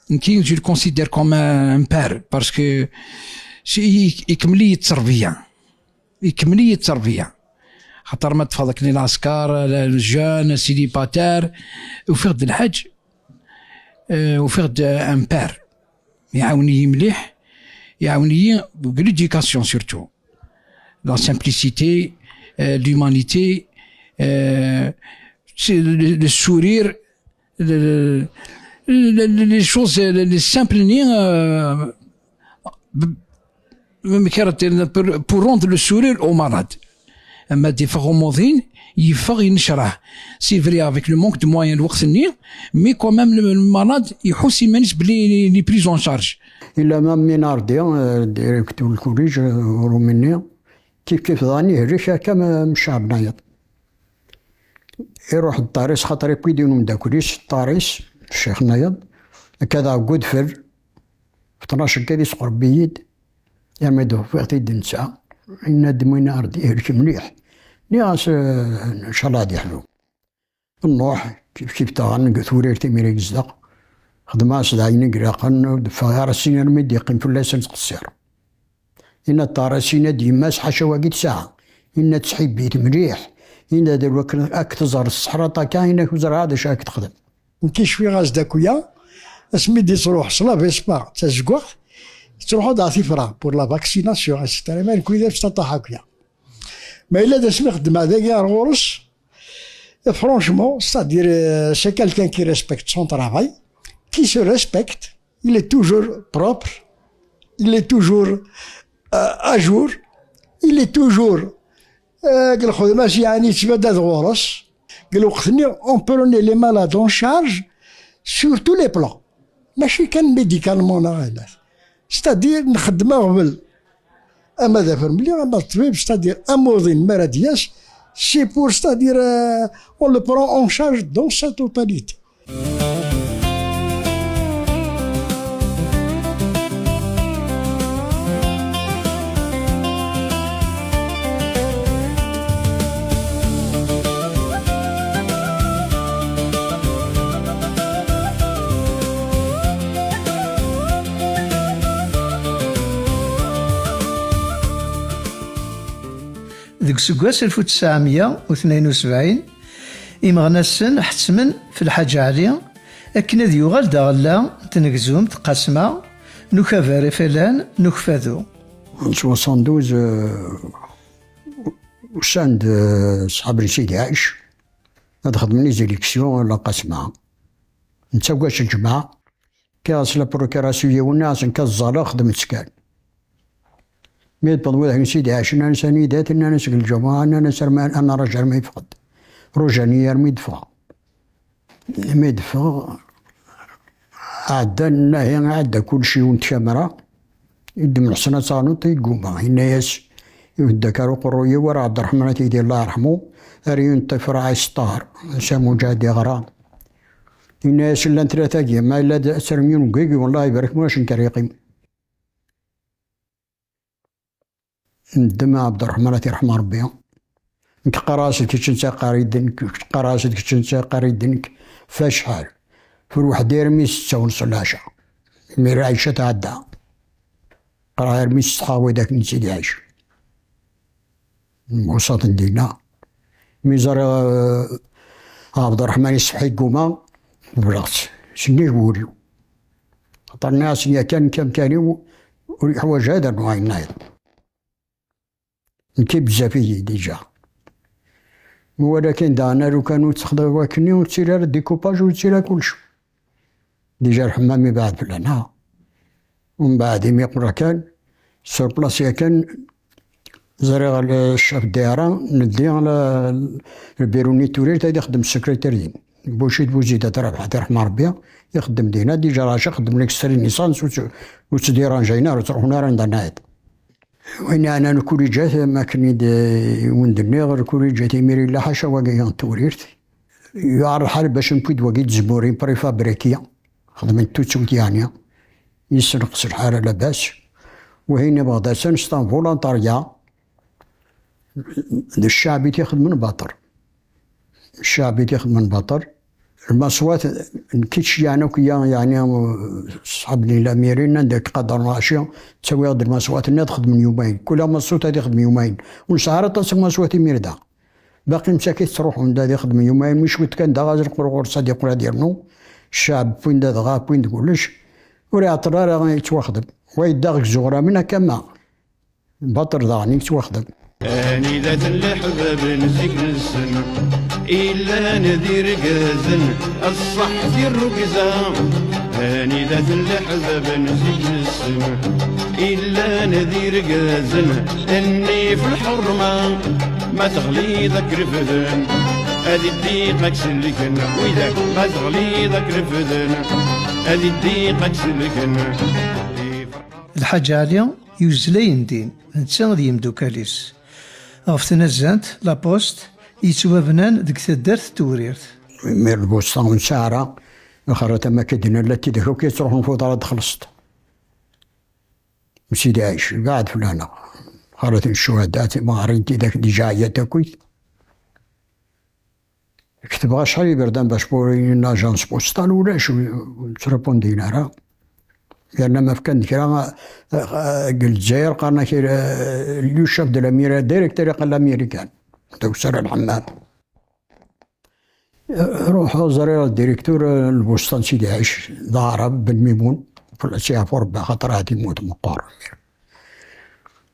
nekki, je le considère comme un père, parce que si, i-, ikemmel-iyi tterbiya. Ikemmel-iyi tterbiya. Xaṭer ma ṭṭfeɣ akken i lɛesker, le jeune, célibataire, ufiɣ-d lḥaǧ, euh, ufiɣ-d un père. Iɛawen-iyi mliḥ, iɛawen-iyi deg l'éducation surtout. La simplicité, euh, l'humanité, euh, c'est le, le sourire, le, le, le, les choses, les, les simples, euh, b-, amek ara t-, pour, pour rendre le sourire aux malades. Ama d-iffeɣ umuḍin, yeffeɣ yennecraḥ. C'est vrai, avec le manque de moyens lweqt-nni, mais quand même le, le malade iḥuss iman-is belli il est pris en charge. Ila ma Minardi, euh, directeur n lkuliǧ, euh, urumi-nni, kif kif daɣen ihlek akka m-, Mecɛab Nayeḍ. Iruḥ ḍḍar-is, xaṭer iwwi-d yiwen umeddakel-is, ḍḍar-is, Ccix Nayeḍ, akka daɣ deg udfel, f tnac akka di sqerb-iyi-d, yermi d-ufiɣ-t-id netta, yenna-d Minardi ihlek mliḥ. Nniɣ-as, eh, ncallah ad iḥlu. Nruḥ, kif kif daɣen deg Tewrirt imir i yezdeɣ. Xedmeɣ-as d ayen i ilaqen, ur d-ffeɣ ara syin armi d-yeqqim fell-as ad nettqeṣṣir. Yenna-d ḍḍar-is, yenna-d yemma-s ḥaca wagi tesɛa. Yenna-d tḥibb-it mliḥ. Yenna-d lwakken ad k-tẓer tseḥraḍ akka, yenna-k ur ẓriɣ ara d acu ara k-texdem. Nekki cfiɣ-as-d akk-ya, asmi d-yettruḥ s la Vespa d tazeggaɣt, yettruḥu-d ɣer Tifra pour la vaccination, et cetera. Ma nekkni d afestaṭaḥ akk-ya. Ma yella d asmi xeddmeɣ dagi ar ɣur-s, et franchement, c'est-à-dire, euh, c'est quelqu'un qui respecte son travail, qui se respecte, il est toujours propre, il est toujours, euh, à jour, il est toujours, euh, deg lxedma-s, yeɛni yettbadad ɣur-s. Deg lweqt-nni, on prenait les malades en charge sur tous les plans. Mačči kan médicalement neɣ alat. C'est-à-dire, nxeddem aɣbel. Ama d afermli, ama d ṭṭbib, c'est-à-dire, amuḍin mi ara d-yas, c'est pour, c'est-à-dire, euh, on le prend en charge dans sa totalité. Deg useggas alef u tesɛemya u tnayen u sebɛin, imeɣnasen ḥettmen f Lḥaǧ Ɛli akken ad yuɣal d aɣella n tnegzumt Qasma n ukabar Ifalan n Ukfadu. En soixante-douze, euh, usan-d, euh, ṣḥab n Sidi Ɛic ad xedmen les élections la Qasma. Netta deg wass n lǧemɛa, kkiɣ-as la procuration yiwen, nniɣ-asen, "Ka ẓẓaleɣ, xedmet-tt kan." Mi d-wwḍen widak n Sidi Ɛic, nnan-as, "Anida-t?" Nnan-as, "Deg lǧamuɛa." Nnan-as, "Arma, ad nraǧu arma yeffeɣ-d." Rujan-iyi armi d-ffɣeɣ. Mi d-ffɣeɣ, ɛeddan, nahi, ɛedda kullec, yiwen n tkamra. Iddem Lḥsen ad taɣnuḍ, yegguma. Yenna-yas, ihedda-k ar uqerruy-iw, ar Ɛebderreḥman At Yidi, Allah yerḥmu, ar yiwen n ṭṭifra Ɛisṭar, Samuǧa ad iɣra. Yenna-yas, llan tlata-agi, ma yella d-, ad terrem yiwen n wigi, wellah ibarek, ma ulac nekk ara yeqqim. Neddem Ɛebderreḥman, ad t-yerḥem Rebbi. Nekk qqareɣ-as d kečč, netta yeqqar-iyi-d nekk, qqareɣ-as d kečč, netta yeqqar-iyi-d nekk. F acḥal? F lweḥd armi setta u nṣ n leɛca. Imir Ɛica tɛedda. Qqareɣ armi ssetḥaɣ widak n Sidi Ɛic. Mbuṣaten dinna. Mi ẓriɣ, eh, Ɛebderreḥman iṣbeḥ yegguma, bleɣ-tt. Sennig wul-iw. Ṭerniɣ-asen yakan, nekk amkan-iw ur yeḥwaǧ ad rnuɣ ayen nniḍen. Nekki bezzaf-iyi dija. Walakin daɣen aru kan ur tt-xḍiɣ wakken ur ttili ara découpage, ur ttili ara kullec. Dija lḥemmam ibeɛd fell-aneɣ. Umbeɛd imi qura kan, sur place yakan, ẓriɣ le-, ccaf dayra, neddi la-, lbiru-nni n Tewrirt ad ixeddem secrétaire din. Bucid Buzid At Rabeḥ, ad irḥem Rebbi, ixeddem dinna, dija lɛaci xeddmen extra licence, ur tt-, ur ttdiranjayen ara, ur ttruḥun ara anda nɛiḍ. Win yeɛnan lkuliǧat, am akken i d-, i wen-d-nniɣ, lkuliǧat imir yella ḥaca wagi n Tewrirt. Yuɛer lḥal bac newwi-d wagi tzemmuri préfabriqué, xedmen tutut yeɛni, yessenqes lḥal labas. Wihin ibɣa d asen s tanvuluntarya, d ccaɛb i t-ixedmen baṭel. Ccaɛb i t-ixedmen baṭel. Lmaṣwat, nekk i d-ceyyɛen akk ya, yeɛni, ṣṣḥab n lamirin, anda k-qadren lɛaci, ttawiɣ-d lmaṣwat-nni ad xedmen yumayen. Kul amaṣut ad ixdem yumayen. Ur nesɛi ara aṭas n lmaṣwat imir da. Baqi msakit ttruḥun-d ad ixedmen yumayen, mi cwiṭ kan daɣ azleq ɣur-s ad yeqqel ad yernu. Ccaɛb wwin-d adɣa, wwin-d kullec. Ur iɛeṭṭel ara yettwaxdem. Wa yedda ɣer izuɣramen akka ma. Baṭel daɣen i yettwaxdem. Anida-ten leḥbab n zik-nsen, illan d irgazen, ṣṣeḥ di rrugza. Anida-ten leḥbab n zik-nsen, illan d irgazen, nnif lḥerma. Ma teɣliḍ ad k-refden, ad iddiq ad k-sellken. Widak, ma teɣliḍ ad k-refden, ad iddiq ad k-sellken. Lḥaǧ Ɛli yuzzel ayendin, netta d yimdukal-is. Ɣef tnazzant, La Poste, yettwabnan deg taddart n Tewrirt. Mi lbuṣta ur nesɛi ara, axaṭer tama akka d-nella tidak akk yettruḥun f uḍar ad xellṣeḍ. Sidi Ɛic, beɛd fell-aneɣ. Xalat n ccuhada, timeɣrin tidak dija ɛyat akkit. Ketbeɣ acḥal iberdan bac pour une agence postale, ulac, ur ttrépondin ara. Yerna ma fkan-d kra, eh, eh, deg Lezzayer, qqaren-ak, eh, le chef de la mairie, directeur iqal l'américain. Dawsar lḥemmam. Eh, ruḥeɣ ẓriɣ directeur, eh, n lbusṭa n Sidi Ɛic, d aɛrab, Ben Mimun, fell-as yeɛfu Rebbi, axaṭer ad yemmut meqqer.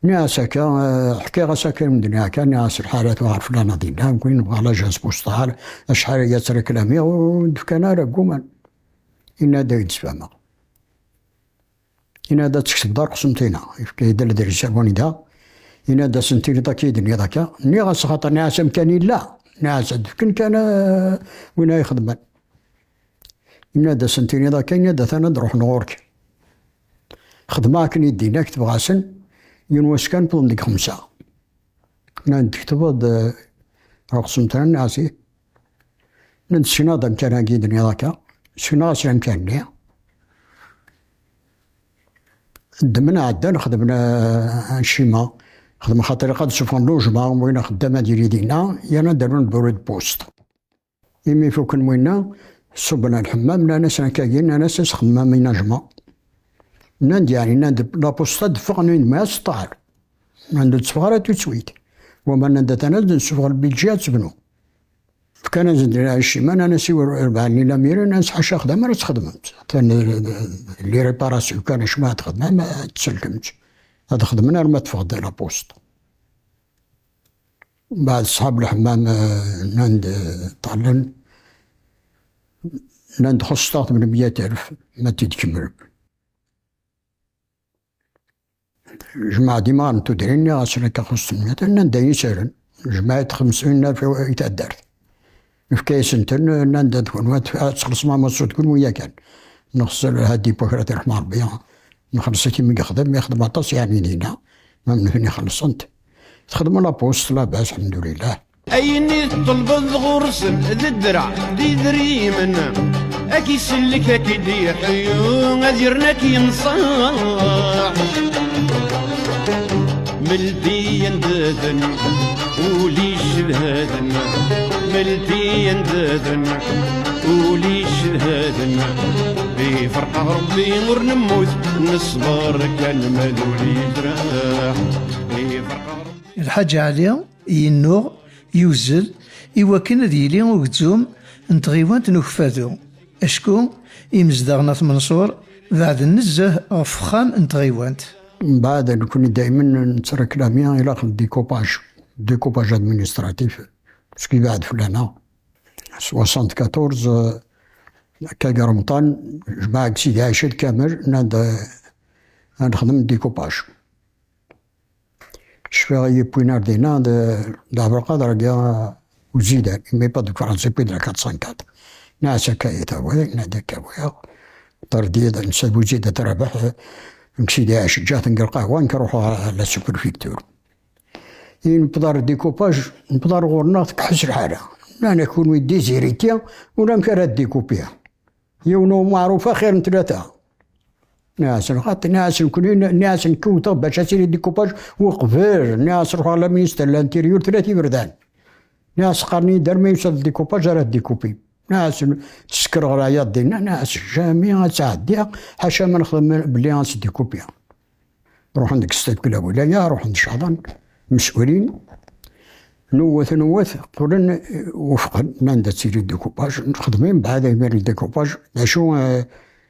Nniɣ-as akka, eh, ḥkiɣ-as akka i medden akka, nniɣ-as lḥalat uɣer flan ad yella, nekni nebɣa l'agence postale, acḥal aya ttreklamiɣ, ur d-fkan ara, gguman. Yenna-d ad k-d-sfehmeɣ. Yenna-d ad teksbeḍ ar Qsenṭina, yefka-yi-d ladrisa n wanida, yenna-d ad sen-tiniḍ akka i d-tenniḍ akka. Nniɣ-as xaṭer nniɣ-as amkan yella, nniɣ-as ad d-fken kan, eh, win ay ixedmen. Yenna-d ad sen-tiniḍ akka, yenna-d atan ad d-ruḥen ɣur-k. Xedmeɣ akken i d-yenna, ketbeɣ-asen, yiwen wass kan wwḍen deg xemsa. Nnan-d tketbeḍ-d, eh, ɣer Qsenṭina, nniɣ-as ih. Nnan-d sekneɣ-d amkan-agi d-tenniḍ akka, sekneɣ-as amkan-nni. Ddmen ɛeddan xedmen, eh, ccima, xedmen xaṭer ilaq ad d-sufɣen lujma, win axeddam ad yili dinna, yerna ad d-rrun bureau de poste. Imi fukken winna, ṣubben ar lḥemmam, nnan-as akkagi, nnan-as ad txedmem aménagement. Nnan-d, yeɛni, nnan-d, la poste ad d-teffeɣ, nnan-d, ma ad teṭṭal. Nnan-d, ur d-teffeɣ ara tout de suite. Wama nnan-d, atan ad d-nessufeɣ lbidji ad tebnu. Fkan-as-d ccima, nnan-as i rebɛa n lamirin, nnan-as ḥaca axdam ara txedmemt. Atan, eh, les réparations kan acma ad txedmem, ad tselkemt. Ad xedmen arma teffeɣ-d la poste. Mbeɛd ṣṣḥab lḥemmam, eh, nnan-d, eh, ṭṭalen, nnan-d xuṣṣeɣ tmenmiyat alef ma t-id-kemmlem. Jemɛeɣ-d imɣaren n tudrin, nniɣ-asen akka xuṣṣ tmenmiyat, nnan-d ayen isehlen. Jemɛeɣ-d xemsin alef i taddart. Nefka-yasen-ten, nnan-d ad kunwi ad txellṣem amaṣṣut kunwi yakan. Nexṣel hadi n wakra tirḥem Rebbi. Nxelleṣ-it imi yexdem, yexdem aṭas yeɛni dinna, ma nutni xellṣen-t. Txedmeḍ la poste, labas, lḥemdulillah. Ayen i teṭṭelbeḍ ɣur-sen d ddreɛ d idrimen, ad k-isellek, ad k-id-yeḥyu, ad yernu ad k-yenṣeḥ. Meldi yendeden, ul icedhaden, meldi yendeden, ul icedhaden. Iferq-aɣ Rebbi ur nemmut, neṣber kan ma d ul yejreḥ. Iferq-aɣ Rebbi. Lḥaǧ Ɛli yennuɣ, yuzzel, i wakken ad yili ugezzum n tɣiwant n Ukeffadu. Acku imezdaɣ n At Menṣur Beɛden nezzeh ɣef uxxam n tɣiwant. Mbeɛd, nekkni daymen nettreklami ilaq le découpage, découpage administratif, parce que yebɛed fell-aneɣ. Soixante-quatorze, euh, akka deg Remḍan, jmaɛ deg Sidi Ɛic kamel, nnan-d, euh, ad nexdem découpage. Cfiɣ i yi-wwin ar dinna d, d Ɛebdelqader-agi uzidan, imi pas deg Fransa, puis de la quatre cent quatre. Nniɣ-as akka i tawiḍ, nnan-d akka wiɣ. Terdiḍ, netta d Buzid At Rabeḥ, nekk Sidi Ɛic, ǧǧiɣ-ten deg lqahwa, nekk ruḥeɣ à la sous-préfecture. I newweḍ ar découpage, newweḍ ar ɣur-neɣ, tkeḥḥes lḥala. Nnan-ak kunwi d iziriki, ulamek ara découpiɣ. Yiwen umeɛruf axir n tlata. Nniɣ-asen xaṭi, nniɣ-asen nekni, nniɣ-asen nekk wwteɣ bac ad tili découpage uqbel, nniɣ-as ruḥeɣ la ministre de l'intérieur tlata iberdan. Nniɣ-as qqaren-iyi-d arma yusa-d découpage ara découper. Nniɣ-asen ssekreɣ lɛiyaḍ dinna, nniɣ-as jamais ad ttɛeddiɣ, ḥaca ma nexdem belli ad s-découpiɣ. Ruḥen deg state deg la wilaya, ruḥen ceɣlen, mes'ulin. Newwet, newwet, qqlen, eh, wufqen, nnan-d ad tili découpage, nexdem mbeɛd imiren découpage, d acu, eh,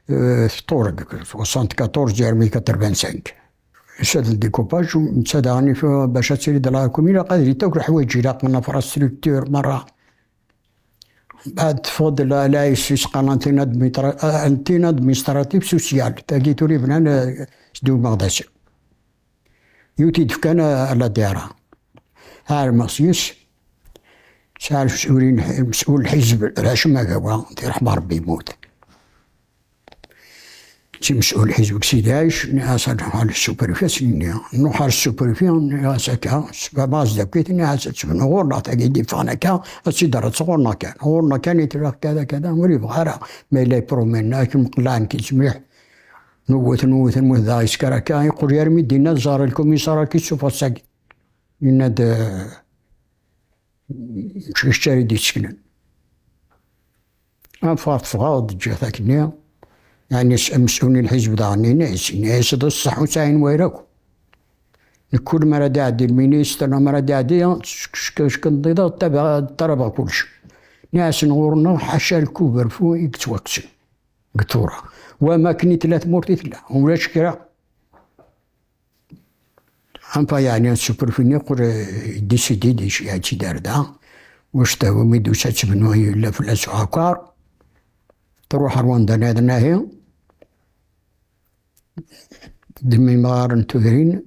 eh, teṭṭureg, soixante-quatorze armi quatre-vingt-cinq. Yusa-d découpage, netta daɣen ifa bac ad tili de la commune, ilaq ad yili akk leḥwayeǧ ilaqen, infrastructure, merra. Mbeɛd teffeɣ-d la, la S S qqaren antenne admitra-, ah, antenne administrative sociale. Tagi tura yebnan, eh, s Ddu Meɣdas. Yiwet i d-fkan, eh, la D R A. Ɛelmeɣ s yes. Sɛa lmes'ulin, lmes'ul lḥizb, Racem Agawa, di ṛeḥma Ṛebbi yemmut. Times'ul lḥizb deg Sidi Ɛic, nniɣ-as ad nruḥ ɣer sous-préfet, as-nini. Nruḥ ɣer sous-préfet, nniɣ-as akka, sebaba as-d-akkit, nniɣ-as ad tebnu ɣur-neɣ, tagi d-iffɣen akka, ad tt-id-terreḍ ɣur-neɣ kan. Ɣur-neɣ kan i tella kada, kada, ur yebɣi ara. Ma yella yepromen, akken mqellaɛen-k-id mliḥ. Newwet, newwet, newwet, daɣ yesker akka, yeqqel armi d-yenna ẓer lkumisar ad k-id-suffeɣ sagi. Yenna-d, eh, mačči kečč ara d-iseknen. Anef ɣef ffɣeɣ-d, ǧǧiɣ-t akkenni. Yeɛni s-, ames'ul n lḥizb daɣen yenna-yas, yenna-yas d ṣṣeḥ ur sɛin wayra akk. Nekk kul mi ara d-iɛeddi lministr, neɣ mi ara d-iɛeddi, ckenḍiḍeɣ, ṭṭalabeɣ kullec. Nniɣ-asen ɣur-neɣ ḥaca lkuberfu i yettwakksen deg tura. Wama akken i tella tmurt i tella, ulac kra. Anfa yeɛni sous-préfet-nni yeqqel, eh, décidé-d, yeɛǧi-d ar da, wac tehwa mi d-tusa tebnu yella fell-as uɛakar, truḥ ar wanda nniḍen ahi, d imɣaren n tudrin,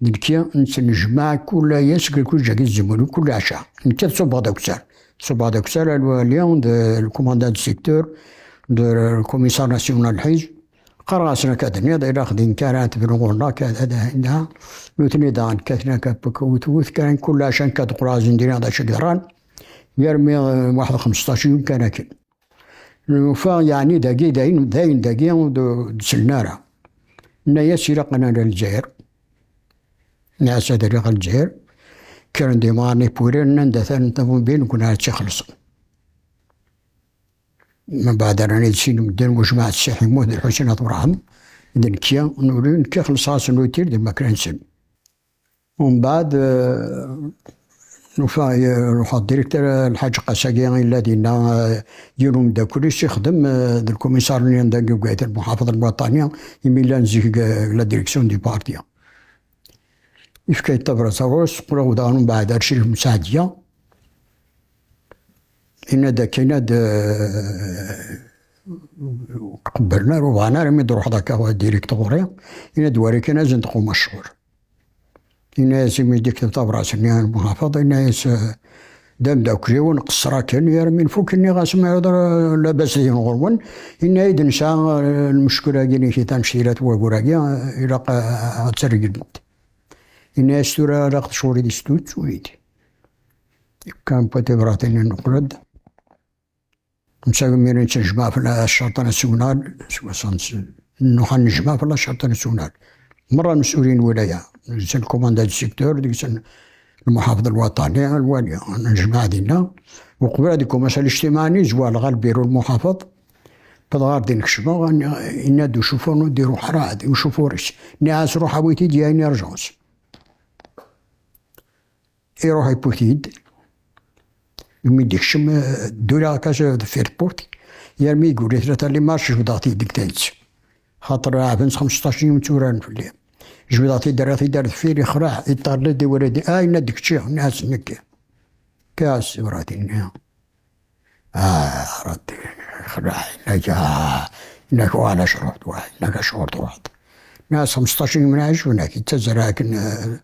d nekki, nettnejmaɛ kul ass, kul ǧagi tzemmur, kul ɛca, nekki ad ṣubbeɣ d akessar, ṣubbeɣ d akessar, lwali, d le commandant de secteur, d le commissaire national lḥizb, Qqareɣ-asen akka d-nniḍ, ilaq d nekk ara tebnu ɣur-neɣ, akka da, da, da. Nutni daɣen kkaten akka, wet, wet, kan kul acu akka d-qrazen diri d acu yeḍran. Yarmi, eh, waḥed xemseṭṭac yum kan akken. Nufa, yeɛni, dagi, dayen, dayen, dagi, ur d-, ur d-sellen ara. Nna-yas, ilaq ad nerr Lezzayer. Nna-yas, ad rriɣ Lezzayer. Kkren-d imɣaren ipurin, nnan-d, atan ṭabubil, nekkni ara tt-ixellṣen. Mbeɛd rran-iyi-d sin medden, wejmaɛ Ssi Ḥimu d Lḥusin At Wrɛem, d nekki, nuli, nekki xellṣeɣ-asen uttir di lmakla-nsen. Umbeɛd, eh, nufa, eh, ruḥeɣ directeur, eh, Lḥaǧ Qasagi, yella dinna, eh, yiwen umeddakel-is ixdem, eh, d lkumisar-nni anda i yuggay lmuḥafeḍ lwaṭani, imi llan zik deg, eh, la direction du parti. Yefka-yi-d tabrat ɣur-s, qqleɣ daɣen mbeɛd ar Crif Msaɛdiya. Yenna-d akka, yenna-d, eh, ur k-qebblen ara, ur bɣan ara mi d-ruḥeḍ akka direct ɣur-i. Yenna-d, wali kan azen-d qumac ccɣel. Yenna-yas, imi d-yekteb tabrat-nni i lmuḥafeḍ, yenna-yas, eh, d ameddakel-iw, nqeṣṣer akken, armi nfuk, nniɣ-as, ma yella labas dihin ɣur-wen. Yenna-yi-d, nesɛa, eh, lmuckla-agi-nni, annect-ilat wagur-agi, eh, ilaq, eh, ad tt-reglemt. Yenna-yas, tura ara ɣ-tecɣel di stut, ur yid. Kan n tibratin-nni neqqel-d. Netta imir nettnejmaɛ fell-as ccerṭ nasyunal, soixante-six, nruḥ ad nejmaɛ fell-as ccerṭ nasyunal. Merra lmesulin n lwilaya, deg-sen le commandant du secteur, deg-sen lmuḥafeḍ lwaṭani, lwali, nejmaɛ dinna. Uqbel ad ikumasi lijtimaɛ-nni, zwareɣ ɣer lbiru n lmuḥafeḍ, wwḍeɣ ɣer din kecmeɣ, yenna-d ucufur ur d-iruḥ ara, d ucufur-is. Nniɣ-as, ruḥ awi-t-id, il y a une urgence. Iruḥ yewwi-t-id. Imi d-ikcem, eh, dduriɣ akka deffir tewwurt. Yarmi yegri tlata limarc, jebdeɣ-t-id deg tayet. Xaṭer ɛebban s xemseṭṭac n yiwen tturaren fell-i. Jebdeɣ-t-id, rriɣ-t-id ar deffir, yexleɛ, yeṭṭerḍ-d i wurad. Ah, yenna-d kečči, nniɣ-as nekki. Kkas tura tinna. Ah, Ṛebbi, yexleɛ, yenna-k, ah, yenna-k uɣal ad truḥeḍ, wa, yenna-k acuɣer truḥeḍ. Nniɣ-as xemseṭṭac n yiwen ɛejben-ak, yettazzal akken, eh,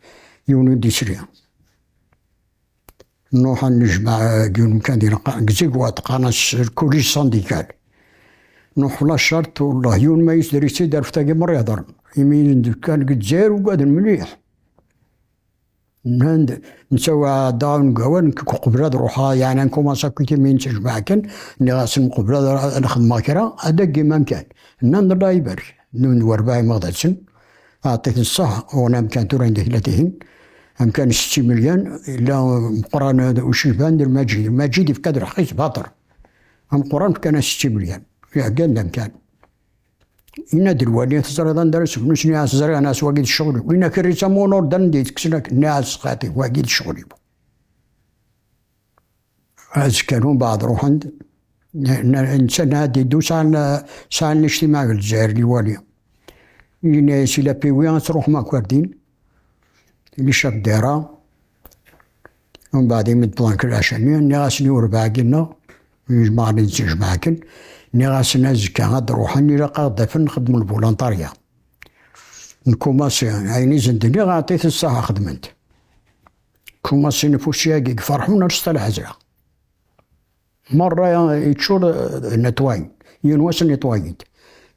yiwen ur d-isli. Nruḥ ad nejmeɛ deg yiwen umkan din, qa-, deg Zigwat, qqaren-as le collège syndical. Nruḥ la charte, wallah, yiwen ma yesder-itt-id, arfet-agi merra iheddren. Imi d kan deg Lezzayer ugaden mliḥ. Nnan-d, netta wa ɛeddaɣ deg awal, nekk qbel ad ruḥeɣ, yeɛni nkumaṣ akk imi nettejmaɛ kan, nniɣ-asen qbel ad, ad xedmeɣ kra, ad d-aggim amkan. Nnan-d, Allah ibarek. Nnan-d, werbaɛ imeɣdasen, aɛṭit-ten ṣṣeḥ, uɣen amkan tura anda tella tihin. Amkan setta imelyan, yella meqqran uciban d lmaǧid. Lmaǧid yefka-d lḥeqq-is baṭel. Ameqqran fkan-as setta imelyan. Iɛeggan d amkan. Yenna-d lwali, teẓriḍ anda ara sefnus? Nniɣ-as ẓriɣ, nniɣ-as wagi d ccɣel-iw. Yenna-k err-itt am unur d anda yetteksen akken. Nniɣ-as xaṭi, wagi d ccɣel-iw. Azekka n umbeɛd ruḥen-d, n-, n-, netta ad iddu sɛan, sɛan lijtimaɛ deg Lezzayer liwali. Yenna-yas i lapiwi ad truḥem akk ar din, li chef ddayra. Umbeɛd imi d-wwḍen kra lɛaca-nni, nniɣ-asen i urbaɛ-agi-nneɣ, yejmaɛen ad ttejmaɛken, nniɣ-asen azekka ad d-ruḥen, ilaq ad ɣ-d-afen nxeddem lvuluntarya. Nkumaṣi, ayen i sen-d-nniɣ, aɛṭit-t ṣṣeḥ xedmen-t. Kumaṣi n ufus-agi, ferḥun ar s talɛezra. Merra yeččur, eh, netwayen. Yiwen wass netwayen-t.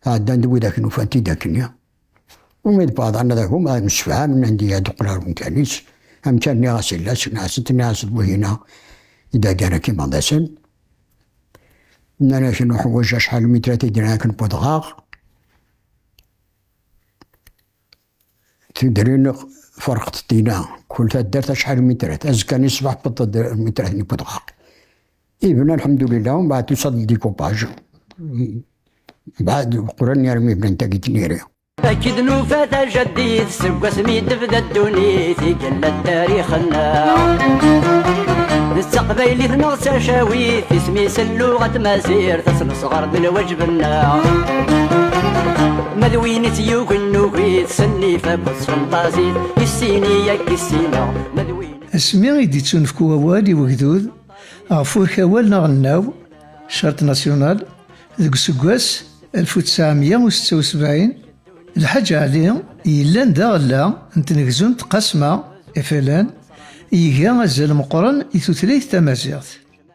Ɛeddan-d widak nufan-t-id akken. Umi d baḍan ad agum, ad msefhamen, anda ad uqel ar umkan-is. Amkan nniɣ-as illa, sneɣ-asent, nniɣ-as d wihina i d-heggan akka imeɣdasen. Nnan-ak nuḥwaǧ acḥal n mitrat i d-nnan akken n wedɣaɣ. Tidrin ferqet dinna, kul taddart acḥal n mitrat. Azekka-nni ṣṣbeḥ wwḍeɣ-d mitrat n wedɣaɣ. Ibna, lḥemdulillah, umbeɛd tusa-d découpage. Mbeɛd qqlen armi bnan tagi tniri. Akka i d-nufa tajaddit, seg wasmi d-tebda ddunit, i yella ttarix-nneɣ. D taqbaylit neɣ d tacawit, isem-is lluɣa tmazirt, ad s-nesɣer d lwajeb-nneɣ. Ma d win i tt-yukin nuki-t, s nnif akked s tfenṭazit, i ssini akka i ssineɣ, ma d win. Asmi i d-ittunefk wawal i wegdud, ɣef urkawal n aɣelnaw, charte nationale, deg useggas alef u tesɛemya u setta u sebɛin, Lḥaǧ Ɛli yellan d aɣella n tnegzumt Qasma, F L N, iga azal meqqren i tutlayt tamaziɣt.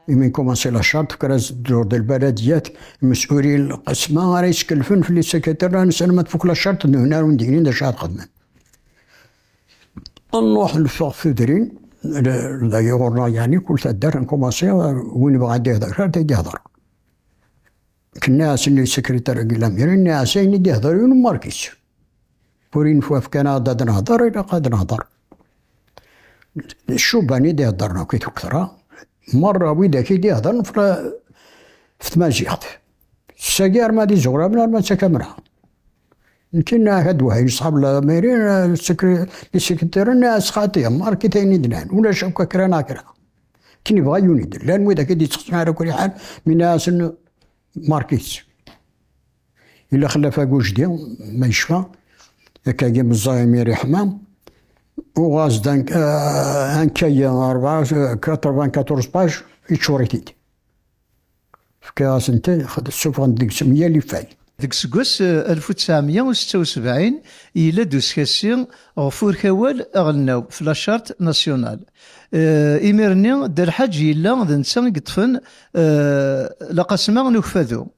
Imi nkumansi la charte, kra dur de lbaladiyat, mes'ulin Qasma ara yeskelfen fell-i sekretar, nsan ma tfuk la charte, d nehna ur d-yinin d acu ara xedmen. Nruḥ neffeɣ tudrin, dagi ɣur-neɣ, yeɛni, kul taddart nkumansi, win ibɣa ad d-ihder, ad d-ihder. Nniɣ-as i sekretar-agi lamiri, nniɣ-as ayen i d-ihder yiwen n Markis. Ur yenfuf kan ad d-nehder, ilaq ad nehder. Ccuban i d-iheddren akk i tuktra, merra widak i d-iheddren f, f tmaziɣt. Sagi arma d izuɣraben arma d takamra. Nekki nniɣ-ak ad d-wehhin ṣṣḥab lamiri, sekre-, isekretaren, nniɣ-as xaṭi, markit ayen i d-nnan, ulac akk kra neɣ kra. Kin yebɣa yiwen i d-, llan widak i d-ittexsen ara kul ḥal, mi nniɣ-asen, Markis. Illa xellaf agujdi, ma yecfa, akkagi meẓẓay mi riḥma, uɣaz d ank-, eh, ankay rebɛa, quatre-vingt-quatorze page, iččur-it-id. Fkiɣ-asen-t, xed-, ssufɣen deg-s meyya lifay. Deg useggas, eh, alef u tesɛemya u setta u sebɛin, yella-d uskasi ɣef urkawal aɣelnaw, f la charte nationale. Eh, imir-nni, Dda Lḥaǧ yella d netta i yeṭṭfen, eh, laqasma n ukfadu.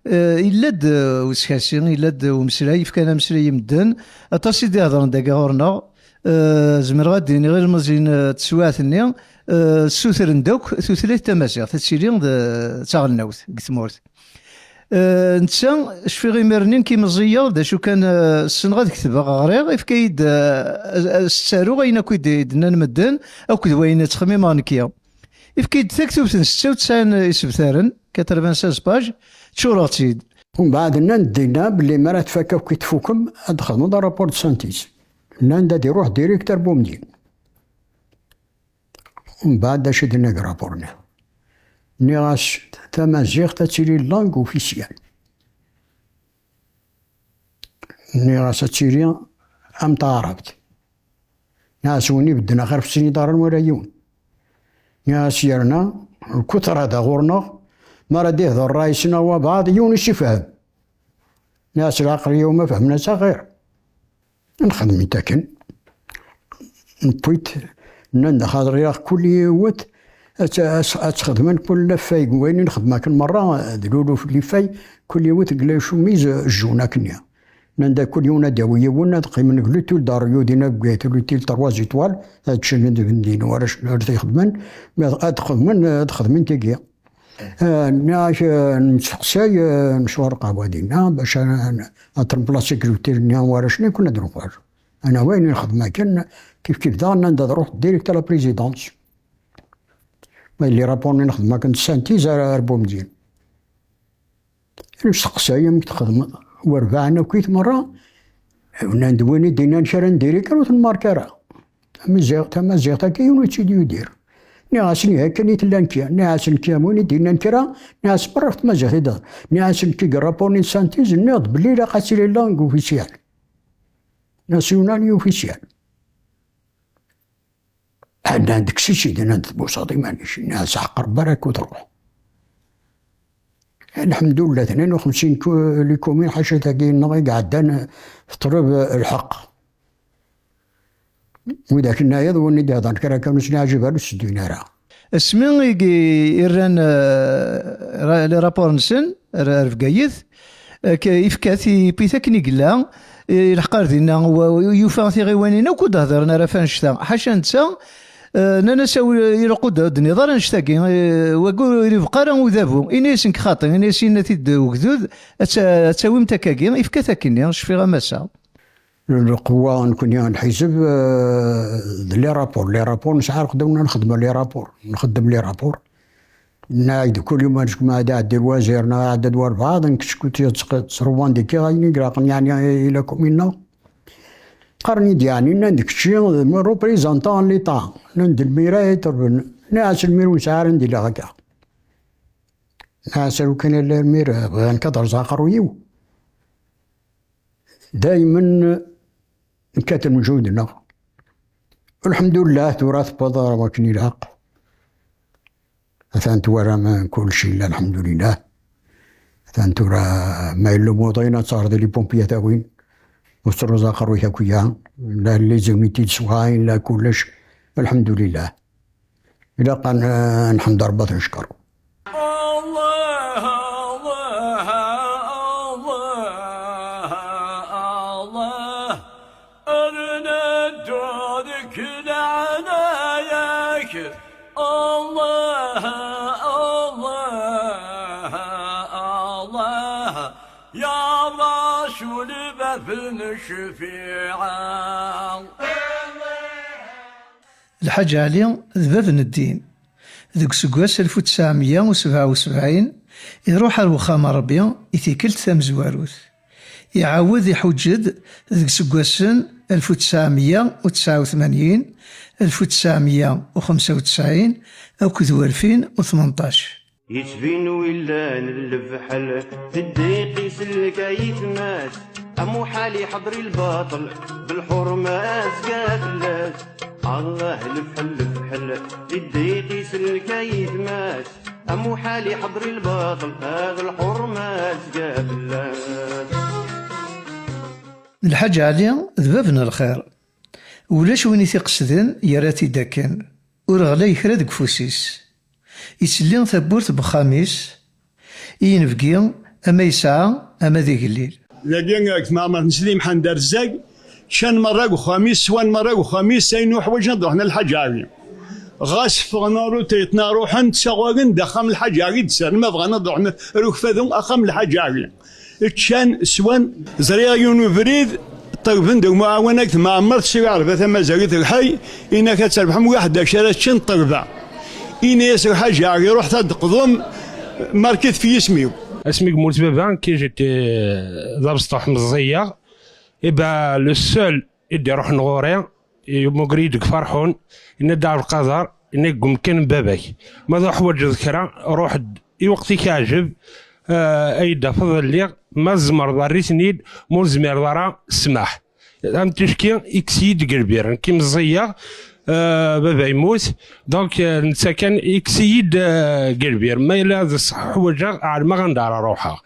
Eh, yella-d, eh, uskasi, yella-d umeslay, fkan ameslay i medden, aṭas i d-iheḍren dagi ɣur-neɣ. Eh, zemreɣ ad d-iniɣ ilmeẓyen, eh, n teswiɛt-nni, eh, ssutren-d akk tutlayt tamaziɣt, ad tili d, d taɣelnawt deg tmurt. Eh, netta, cfiɣ imir-nni nekk imeẓẓiyeɣ, d acu kan, eh, ssneɣ ad ketbeɣ, ɣriɣ, ifka-yi-d, eh, ad, ad s-ttaruɣ ayen akk i d-, i d-nnan medden, akked wayen ttxemmimeɣ nekki. Ifka-yi-d taktubt n setta u tesɛin isebtaren, quatre-vingt-seize pages, ččureɣ-tt-id. Umbeɛd nnan-d dinna belli mi ara tfak akk i tfukem, ad d-txedmeḍ rapport de synthèse. Nnan-d ad iruḥ direct ar Bumedyen. Umbeɛd d acu i d-nniɣ deg rapport-nni? Nniɣ-as tamaziɣt ad tili langue officielle. Nniɣ-as ad tili am taɛrabt. Nniɣ-as win ibedden axir f sin iḍarren wala yiwen. Nniɣ-as yerna lkutra da ɣur-neɣ, mi ara d-ihder ṛṛay-is neɣ wabɛaḍ, yiwen i s-ifhem. Nniɣ-as lɛaqel-iw ma fehmen-as axir. Nxedm-it akken. Newwi-t, nnan-d xaṭer ilaq kul yiwet ad t-, ad t-, ad t-xedmen kul lafay, wayen i nxeddem akken merra, d luluf n lifay, kul yiwet deg la chemise jaune akkenni. Nnan-d kul yiwen ad d-yawi yiwen, ad qqimen deg l'hôtel Dario dinna deg Bgayet, l'hôtel trois étoiles, ad ččen deg din warrac ar t-ixedmen, ma ad xedmen, ad xedmen tigi. Ah, nniɣ-ak, ah, nesteqsay, ah, necɣel lqahwa dinna, bac ad, ad tremplasi deg l'hôtel-nni warrac-nni, kun ad nuɣal. Ana wayen i nxeddem akken, kif kif daɣen nnan-d ad ruḥ direct à la présidence. Ma yelli rapport-nni nxeddem akken d synthèse ar, ar Bumedyen. Nesteqsay amek txedmeḍ? Werbaɛen akk-it merra. Nnan-d win i d-innan kra n diri kan ur t-nmark ara. Tamaziɣ-, tamaziɣt akka yiwen ur tt-id-yudir. Nniɣ-asen ihi akken i tella nekki. Nniɣ-asen nekki am win i d-innan kra, nniɣ-as merra ɣef tmaziɣt i d-, nniɣ-asen nekki deg rapport-nni n synthèse, nniɣ-d belli ilaq ad tili langue officielle. Nasyunal i officielle. Nnan-d kkes-itt-id, nnan-d tbuṣaḍ iman-ik, nniɣ-as aḥeqq Rebbi ara k-truḥ. Lḥemdullah, tnin u xemsin ku-, likumin ḥaca tagi-nneɣ i iɛeddan teṭleb lḥeqq. Widak nnayeḍ, win i d-ihedren kra kan ur sen-iɛǧib ara, ur s-ddun ara. Asmi i, i rran, eh, ra-, les rapports-nsen ar, ar Bgayet, eh, k-, ifka-t, yewwi-t akken i yella, ilḥeq ar dinna, wa-, yufa tiɣiwanin akk ur d-hedren ara ɣef annect-a. Ḥaca netta, eh, nnan-as, "Awi, ilaq ur d-, ur d-tenniḍ ara annect-agi, eh, wagi ur ibqa ara udabu." Ini-as nekk xaṭi, ini-as yenna-t-id ugdud, ad ta-, ad tawimt akkagi, ifka-t akkenni, cfiɣ am ass-a. Lqewwa nekni lḥizb, eh, d les rapports. Les rapports nesɛa lxedma nxeddem les rapports. Nxeddem les rapports. Nɛid kul yum ad ma ad iɛeddi lwazir neɣ iɛedda-d walbeɛḍ, nekk skud yettruwandikiɣ ayen i ilaqen, yeɛni, i la commune-nneɣ. Qqaren-iyi-d, yeɛni, nnan-d kečči d représentant n l'État. Nnan-d lmir ay iṭerben. Nniɣ-as lmir ur nesɛi ara anda ilaq akka. Nniɣ-as alukan yella lmir, bɣiɣ nekk ad rẓeɣ aqerruy-iw. Daymen nekkat lmeǧhud-nneɣ. Lḥemdullah, tura tewweḍ ar wakken ilaq. Atan twaram kullec yella, lḥemdulillah. Atan tura ma yella umuḍin ad taɣeḍ i les pompiers ad t-awin. Ur tettruẓ aqerruy-ik akk iya. La les unités de soins, la kullec. Lḥemdulillah. Ilaq ad n-, nḥemd Rebbi ad t-neckeṛ. Allah, Allah, Allah, Allah, ad neddu deg leɛnaya-k. Allah, Allah, Allah, ya Rasul bab n ccfiɛa. Lḥaǧ Ɛli d bab n ddin. Deg useggas alef u tesɛemya u sebɛa u sebɛin, iruḥ ar wexxam n Ṛebbi i tikkelt tamezwarut. Iɛawed iḥuǧǧ-d deg iseggasen alef u tesɛemya u tesɛa u tmanyin, alef u tesɛemya u xemsa u tesɛin akked walfin u tmenṭac. Yettbin willan n lefḥel, teddiq iselk ayetma-s, amuḥal iḥḍer i lbaṭel, belḥurma azga fell-as. Allah lefḥel lefḥel, teddiq iselk ayetma-s, amuḥal iḥḍer i lbaṭel, ad lḥurma azga fell-as. Lḥaǧ Ɛli d bab n lxir. Ulac win i t-iqesden yerra-t-id akken. Ur ɣlay kra deg ufus-is. Iselli tawwurt n wexxam-is, i yinebgi, ama yesɛa, ama d igellil. Dagi, deg tmeɛmert n Sidi Mḥend Arzag, ččan merra deg uxxam-is, swan merra deg uxxam-is, ayen uḥwaǧen ad ruḥen a Lḥaǧ Ɛli. Ɣas ffɣen ar utriṭna ruḥen, ttaɣalen-d axxam n Lḥaǧ Ɛli, d-saren ma bɣan ad ruḥen ar ukfadu, axxam n Lḥaǧ Ɛli. Ččan, swan. Ẓriɣ yiwen ubrid, ṭelben-d umuɛawen akked Mɛemmert, siwa Ɛerba Tamazalit lḥay, inak ad trebḥem waḥed acu ara ččen ṭelba. Ini-as lḥaǧa, iruḥ ad d-qḍem, markit fi yisem-iw. Asmi yemmut baba, ki j'étais d abesṭuḥ meẓẓiyeɣ, et ben, le seul i d-iruḥen ɣur-i, yemmugri-yi-d deg Ferḥun, yenna-d Ɛebdelqader, yenna-d deg umkan n baba-k. Ma tuḥwaǧeḍ kra, ruḥ-d i weqt i k-iɛǧeb, Eh, ay d-tafeḍ lliɣ, ma tzemreḍ err-iten-id, ma ur zmireḍ ara, smaḥ. Am ticki, ikkes-iyi-d deg lbir. Nekk i meẓẓiyeɣ, eh, baba yemmut, donc, eh, netta kan ikkes-iyi-d, eh, deg lbir. Ma yella d ṣṣeḥ ḥwaǧeɣ, ɛelmeɣ anda ara ruḥeɣ.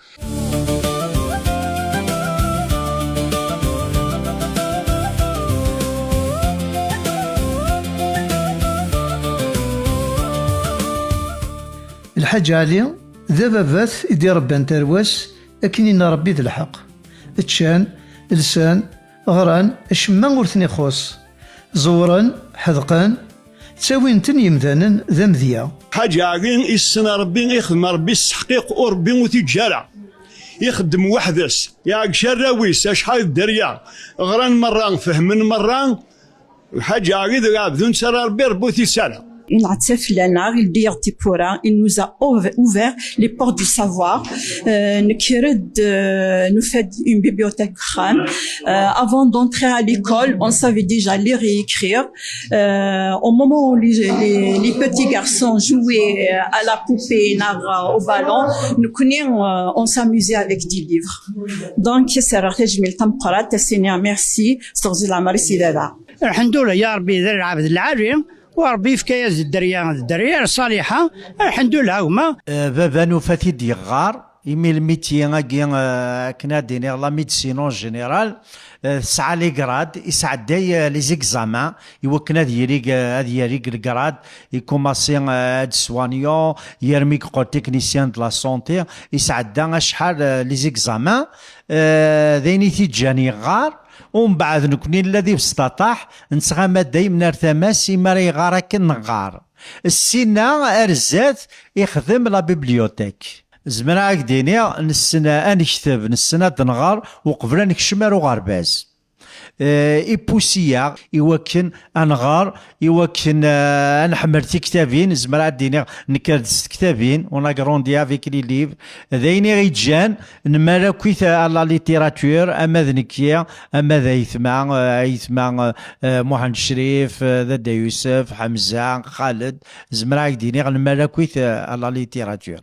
Lḥaǧ Ɛli d ababat i d-irebban tarwa-s, akken inna Rebbi d lḥeqq. Ččan, lsan, ɣran, acemma ur ten-ixuṣṣ. Ẓewren, ḥedqen, ttawin-ten yemdanen d amedya. Ḥaǧ Ɛli issen Rebbi, ixdem Rebbi s tḥqiq, ur Rebbi ur t-iǧǧa ara. Ixeddem weḥd-s, iɛeggec arraw-is, acḥal d dderya. Ɣran merra, fehmen merra. Lḥaǧ Ɛli d lɛebd ur nettu ara Rebbi, Rebbi ur t-isara. Netta fell-aneɣ, il Diɣ Tiwwura, il nous a ouv-, ouvert les portes du savoir. Euh, nekker-d, euh, nufa-d une bibliothèque deg uxxam. Euh, avant d'entrer à l'école, on savait déjà lire et écrire. Euh, au moment où les, les, les petits garçons jouaient, euh, à la poupée, neɣ, euh, au ballon, nekkni, euh, on s'amusait avec des livres. Donc, serreɣ tajmilt tameqqrant, as-iniɣ merci, s teɣzi n leɛmer-is i baba. Lḥemdullah, ya Rebbi, d lɛebd lɛali, u Rebbi yefka-yas-d dderya, d dderya ṣaliḥa, lḥemdullah, a gma. Eh, baba nufa-t-id yeɣɣar, imi lmitier-agi, eh, akken ad d-iniɣ, la médecine en général, eh, tesɛa les grades, isɛedday, eh, les examens, i wakken ad yili, eh, ad yali deg legrad, ikumaṣi, eh, ad soignant, yermi yeqqel technicien de la santé, isɛedda acḥal, eh, les examens, eh, d ayen i t-iǧǧan yeɣɣar, umbeɛd nekni nella d ibesṭaṭaḥ, nettɣama daymen ar tama-s, imi ara iɣar akken neɣɣar. Ssinna ar zdat ixdem la bibliothèque. Zemreɣ ad k-d-iniɣ, nessen ad nekteb, nessen ad nɣer uqbel ad nekcem ar uɣerbaz. Eh, ipusi-yaɣ i wakken ad nɣer, i wakken, eh, ad nḥemmel tiktabin. Zemreɣ ad d-iniɣ, nekker-d s tektabin, on a grandi avec les livres. D ayen i ɣ-iǧǧan nemmal akkit à la littérature, ama d nekki, ama d ayetma, eh, ayetma, eh, Muḥend Crif, eh, Dada Yusef, Ḥemza, Xaled. Zemreɣ ad k-d-iniɣ, nemmal akkit, eh, à la littérature.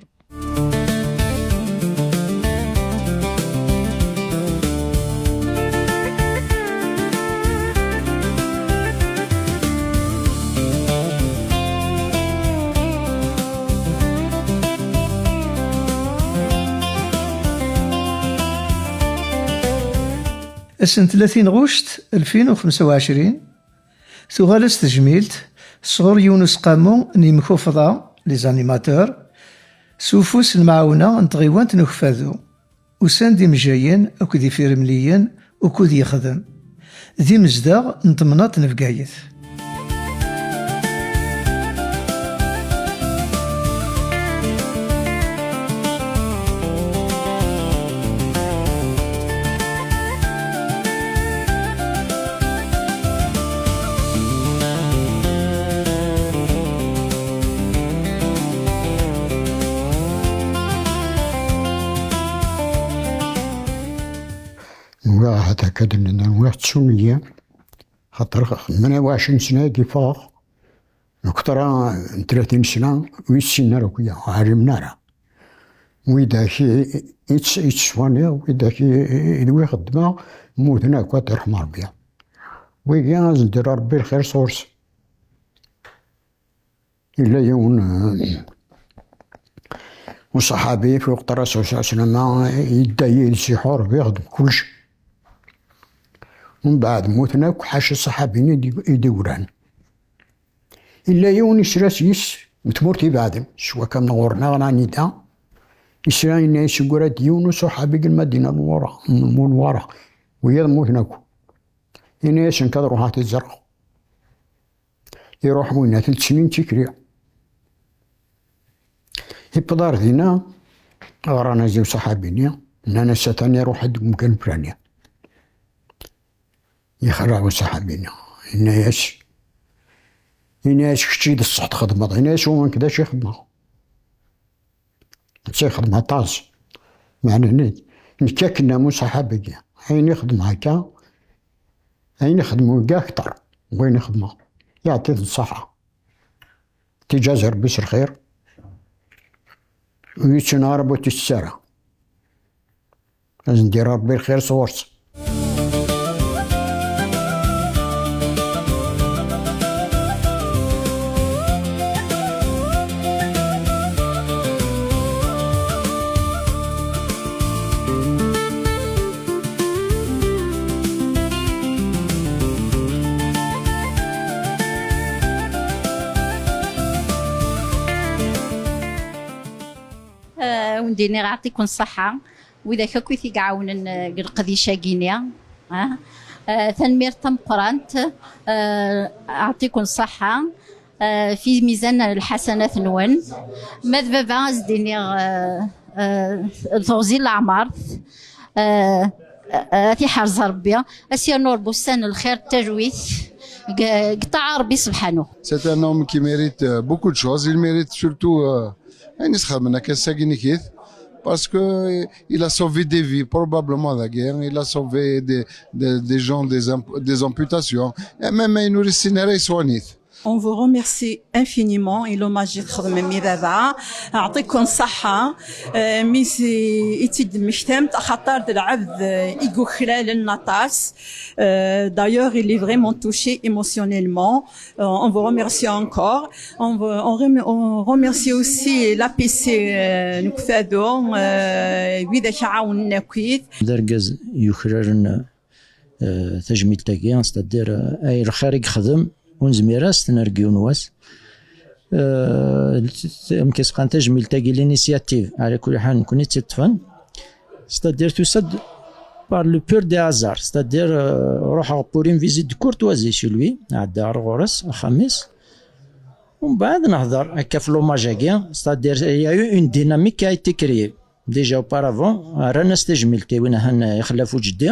Ass n tlatin ɣuct alfin u xemsa u ɛecrin, tuɣal-as tejmilt sɣur yiwen useqqamu n yimkufḍa, les animateurs, s ufus n lemɛawna n tɣiwant n Ukeffadu. Usan-d imejjayen akked ifiremliyen ukud yexdem. D imezdaɣ n temnaḍt n Bgayet. Nwiɣ ahat akka d-nnan, nwiɣ ttun-iyi, xaṭer tmanya u ɛecrin sna i yeffɣeɣ, lketṛa n tlatin sna ur yi-ssinen ara akk, ur ɛlimen ara. Widak i, i, i tt-, i tteswaniɣ, widak i, i, i d wi xeddmeɣ, mmuten akk, ad t-irḥem Ṛebbi. Wigi, ad sen-d-irr Ṛebbi lxir sɣur-s. Yella yiwen, eh, uṣaḥabi, fi lweqt Rasul sallallahu alayhi wa sallam, yedda yid-s, iḥureb, ixdem kullec. Mbeɛd mmuten akk, ḥaca ṣaḥabi-nni i d-, i d-igran. Yella yiwen isla s yis n tmurt ibeɛden, s wakka n ɣur-neɣ neɣ anida. Isla, yenna-yas, yeggra-d yiwen uṣaḥabi deg Lmadina Lmunawwara, Lmunawwara. Wiyaḍ mmuten akk. Yenna-yas, nekk ad ruḥeɣ ad t-id-ẓreɣ. Iruḥ winna, telt snin d tikli. Iwweḍ ar dinna, ɣran-as i uṣaḥabi-nni, nnan-as, atan iruḥ-d deg umkan fulani. Ixerreɛ uṣaḥabi-nni, yenna-yas, yenna-yas, kečč i d ṣṣeḥ txedmeḍ. Yenna-yas, u nekk d acu i xedmeɣ? Netta ixdem aṭas. Meɛna nekk akken am uṣaḥabi-agi, ayen ixdem akka, ayen ixdem wigi akteṛ n wayen i xedmeɣ. Yeɛṭi-t ṣṣaḥa. Tiǧa-s Ṛebbi s lxir. Ur yettun ara bu tissara. Ad s-d-yerr Ṛebbi lxir sɣur-s. Ah, wen-d-iniɣ ɛṭiken ṣṣeḥḥa, widak akk i t-iɛawnen, ah, deg leqdic-agi-ni. Ah, ah, tanemmirt tameqqrant, ah, ɛṭiken ṣṣeḥḥa, ah, fi mizan lḥasanat-nwen. Ma d baba, ad s-d-iniɣ, ah, ah, teɣzi n leɛmert, ah, ah, ad t-iḥrez Rebbi, ad s-yernu Rebbi ussan n lxir d talwit deg, deg ṭṭaɛa n Rebbi subḥanu. C'est un homme qui mérite euh, beaucoup de choses. Il mérite surtout euh, ayen i s-xedmen akka, ssaginit-it, parce que il a sauvé des vies, probablement, la guerre. Il a sauvé des, des, des gens des, amp- des amputations. Et même ayen ur issin ara yeswan-it. On vous remercie infiniment et l'hommage تخدم ميدادا. يعطيكم الصحة. آه، ميسي يتيد مشتمت خاطر العبد يقول خلال النطاس. Euh, d'ailleurs, il est vraiment touché émotionnellement. Euh, on vous remercie encore. On, vous- on rem- on remercie aussi l'A P C euh, Nukfado, euh, Vida Shaawun Nakwit. D argaz yukraren eh, tajmilt-agi, c'est-à-dire eh, ay lxir i yexdem, ur nezmir ad s-t-nerr deg yiwen wass. Eh, amek i s-qqaren tajmilt-agi, l'initiative, ɛla kulli ḥal, nekkni i tt-iṭṭfen. C'est-à-dire tusa-d par le pur des hasards, c'est-à-dire eh, ruḥeɣ pour une visite de courtoisie chez lui, ɛeddaɣ ɣur-s, axxam-is. Umbeɛd nehder akka ɣef l'hommage-agi, c'est-à-dire il y a eu une dynamique qui a été créée. Déjà auparavant, rran-as tajmilt i win ahan ixellef uǧeddi.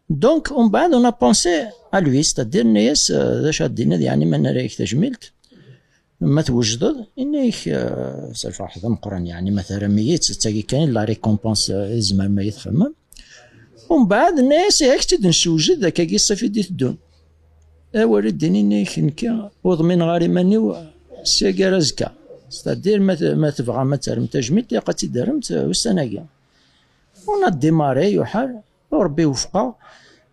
Donc, umbeɛd, on a pensé à lui, c'est-à-dire, nenna-yas, eh, d acu ara d-tiniḍ, yeɛni, ma nerra-yak tajmilt, ma twejdeḍ, yenna-yak, eh, s lferḥ d ameqqran, yeɛni, ma terram-iyi-tt, d tagi kan i d la récompense, eh, i tzemrem ad yi-txedmem. Umbeɛd, nenna-yas, ihi, ad k-tt-id-nessewjed, akkagi ṣṣif i d-iteddun. Awal i d-inin-ik nekki ur ḍmineɣ ara iman-iw seg ar azekka. C'est-à-dire ma, ma tebɣam ad terrem tajmilt, ilaq ad tt-id-terrem ussan-agi. On a démarré, yuḥal, u Rebbi iwefeq-aɣ.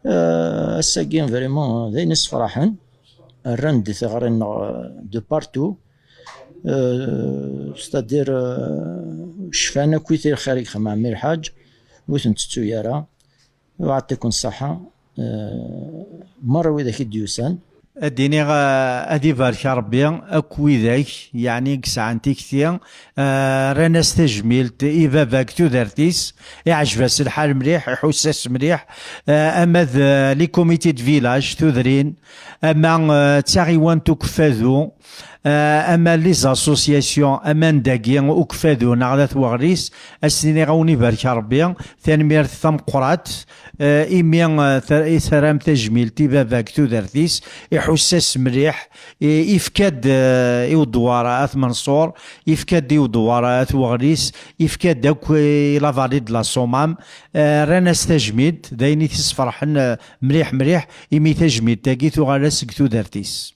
Euh, ass-agi vraiment d ayen issefraḥen. Rran-d tiɣri-nneɣ, euh, de partout. Euh, c'est-à-dire euh, cfan akk i lxir i yexdem Ɛemmi Lḥaǧ, ur ten-tettu ara. Uɛṭiken ṣṣeḥḥa, eh, merra widak i d-yusan. Ad d-iniɣ, eh, ad ibarek Ṛebbi akk widak, yeɛni i yesɛan tikti, eh, rran-as tajmilt i baba deg tudert-is, iɛǧeb-as lḥal mliḥ, iḥuss-as mliḥ, eh, ama d, eh, les comités de village, tudrin, ama, eh, d taɣiwant Ukeffadu, eh, ama les associations, ama n dagi Ukeffadu neɣ d At Weɣlis, ad s-iniɣ a wen-ibarek Ṛebbi, tanemmirt tameqqrant, eh, imi, eh, ter-, i terram tajmilt i baba deg tudert-is, iḥuss-as mliḥ, i-, ifka-d, eh, i udewwar At Menṣur, ifka-d i udewwar At Weɣlis, ifka-d akk i la vallée de la Sommam, eh, rran-as tajmilt, d ayen i t-isferḥen, eh, mliḥ mliḥ, imi tajmilt-agi tuɣal-as seg tudert-is.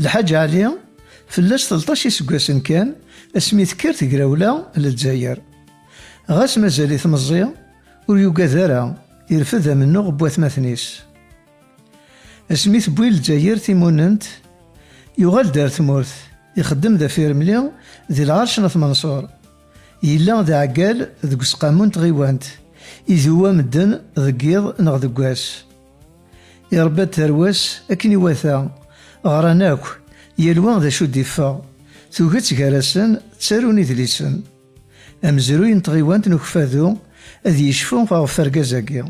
Lḥaǧ Ɛli, fell-as tleṭṭac iseggasen kan asmi tekker tegrawla n Lezzayer. Ɣas mazal-it meẓẓi, ur yugad ara, irfed amennuɣ n watmaten-is. Asmi tewwi Lezzayer timunent, yuɣal-d ar tmurt, ixeddem d afirmli di lɛerc n At Menṣur. Yella d aɛeggal deg useqqamu n tɣiwant, iduwa medden deg yiḍ neɣ deg wass. Iṛebba-d tarwa-s akken iwata, ɣran akk, yal wa d acu d-iffeɣ, tuget gar-asen ttarun idlisen. Amezruy n tɣiwant n Ukeffadu ad yecfu ɣef urgaz-agi.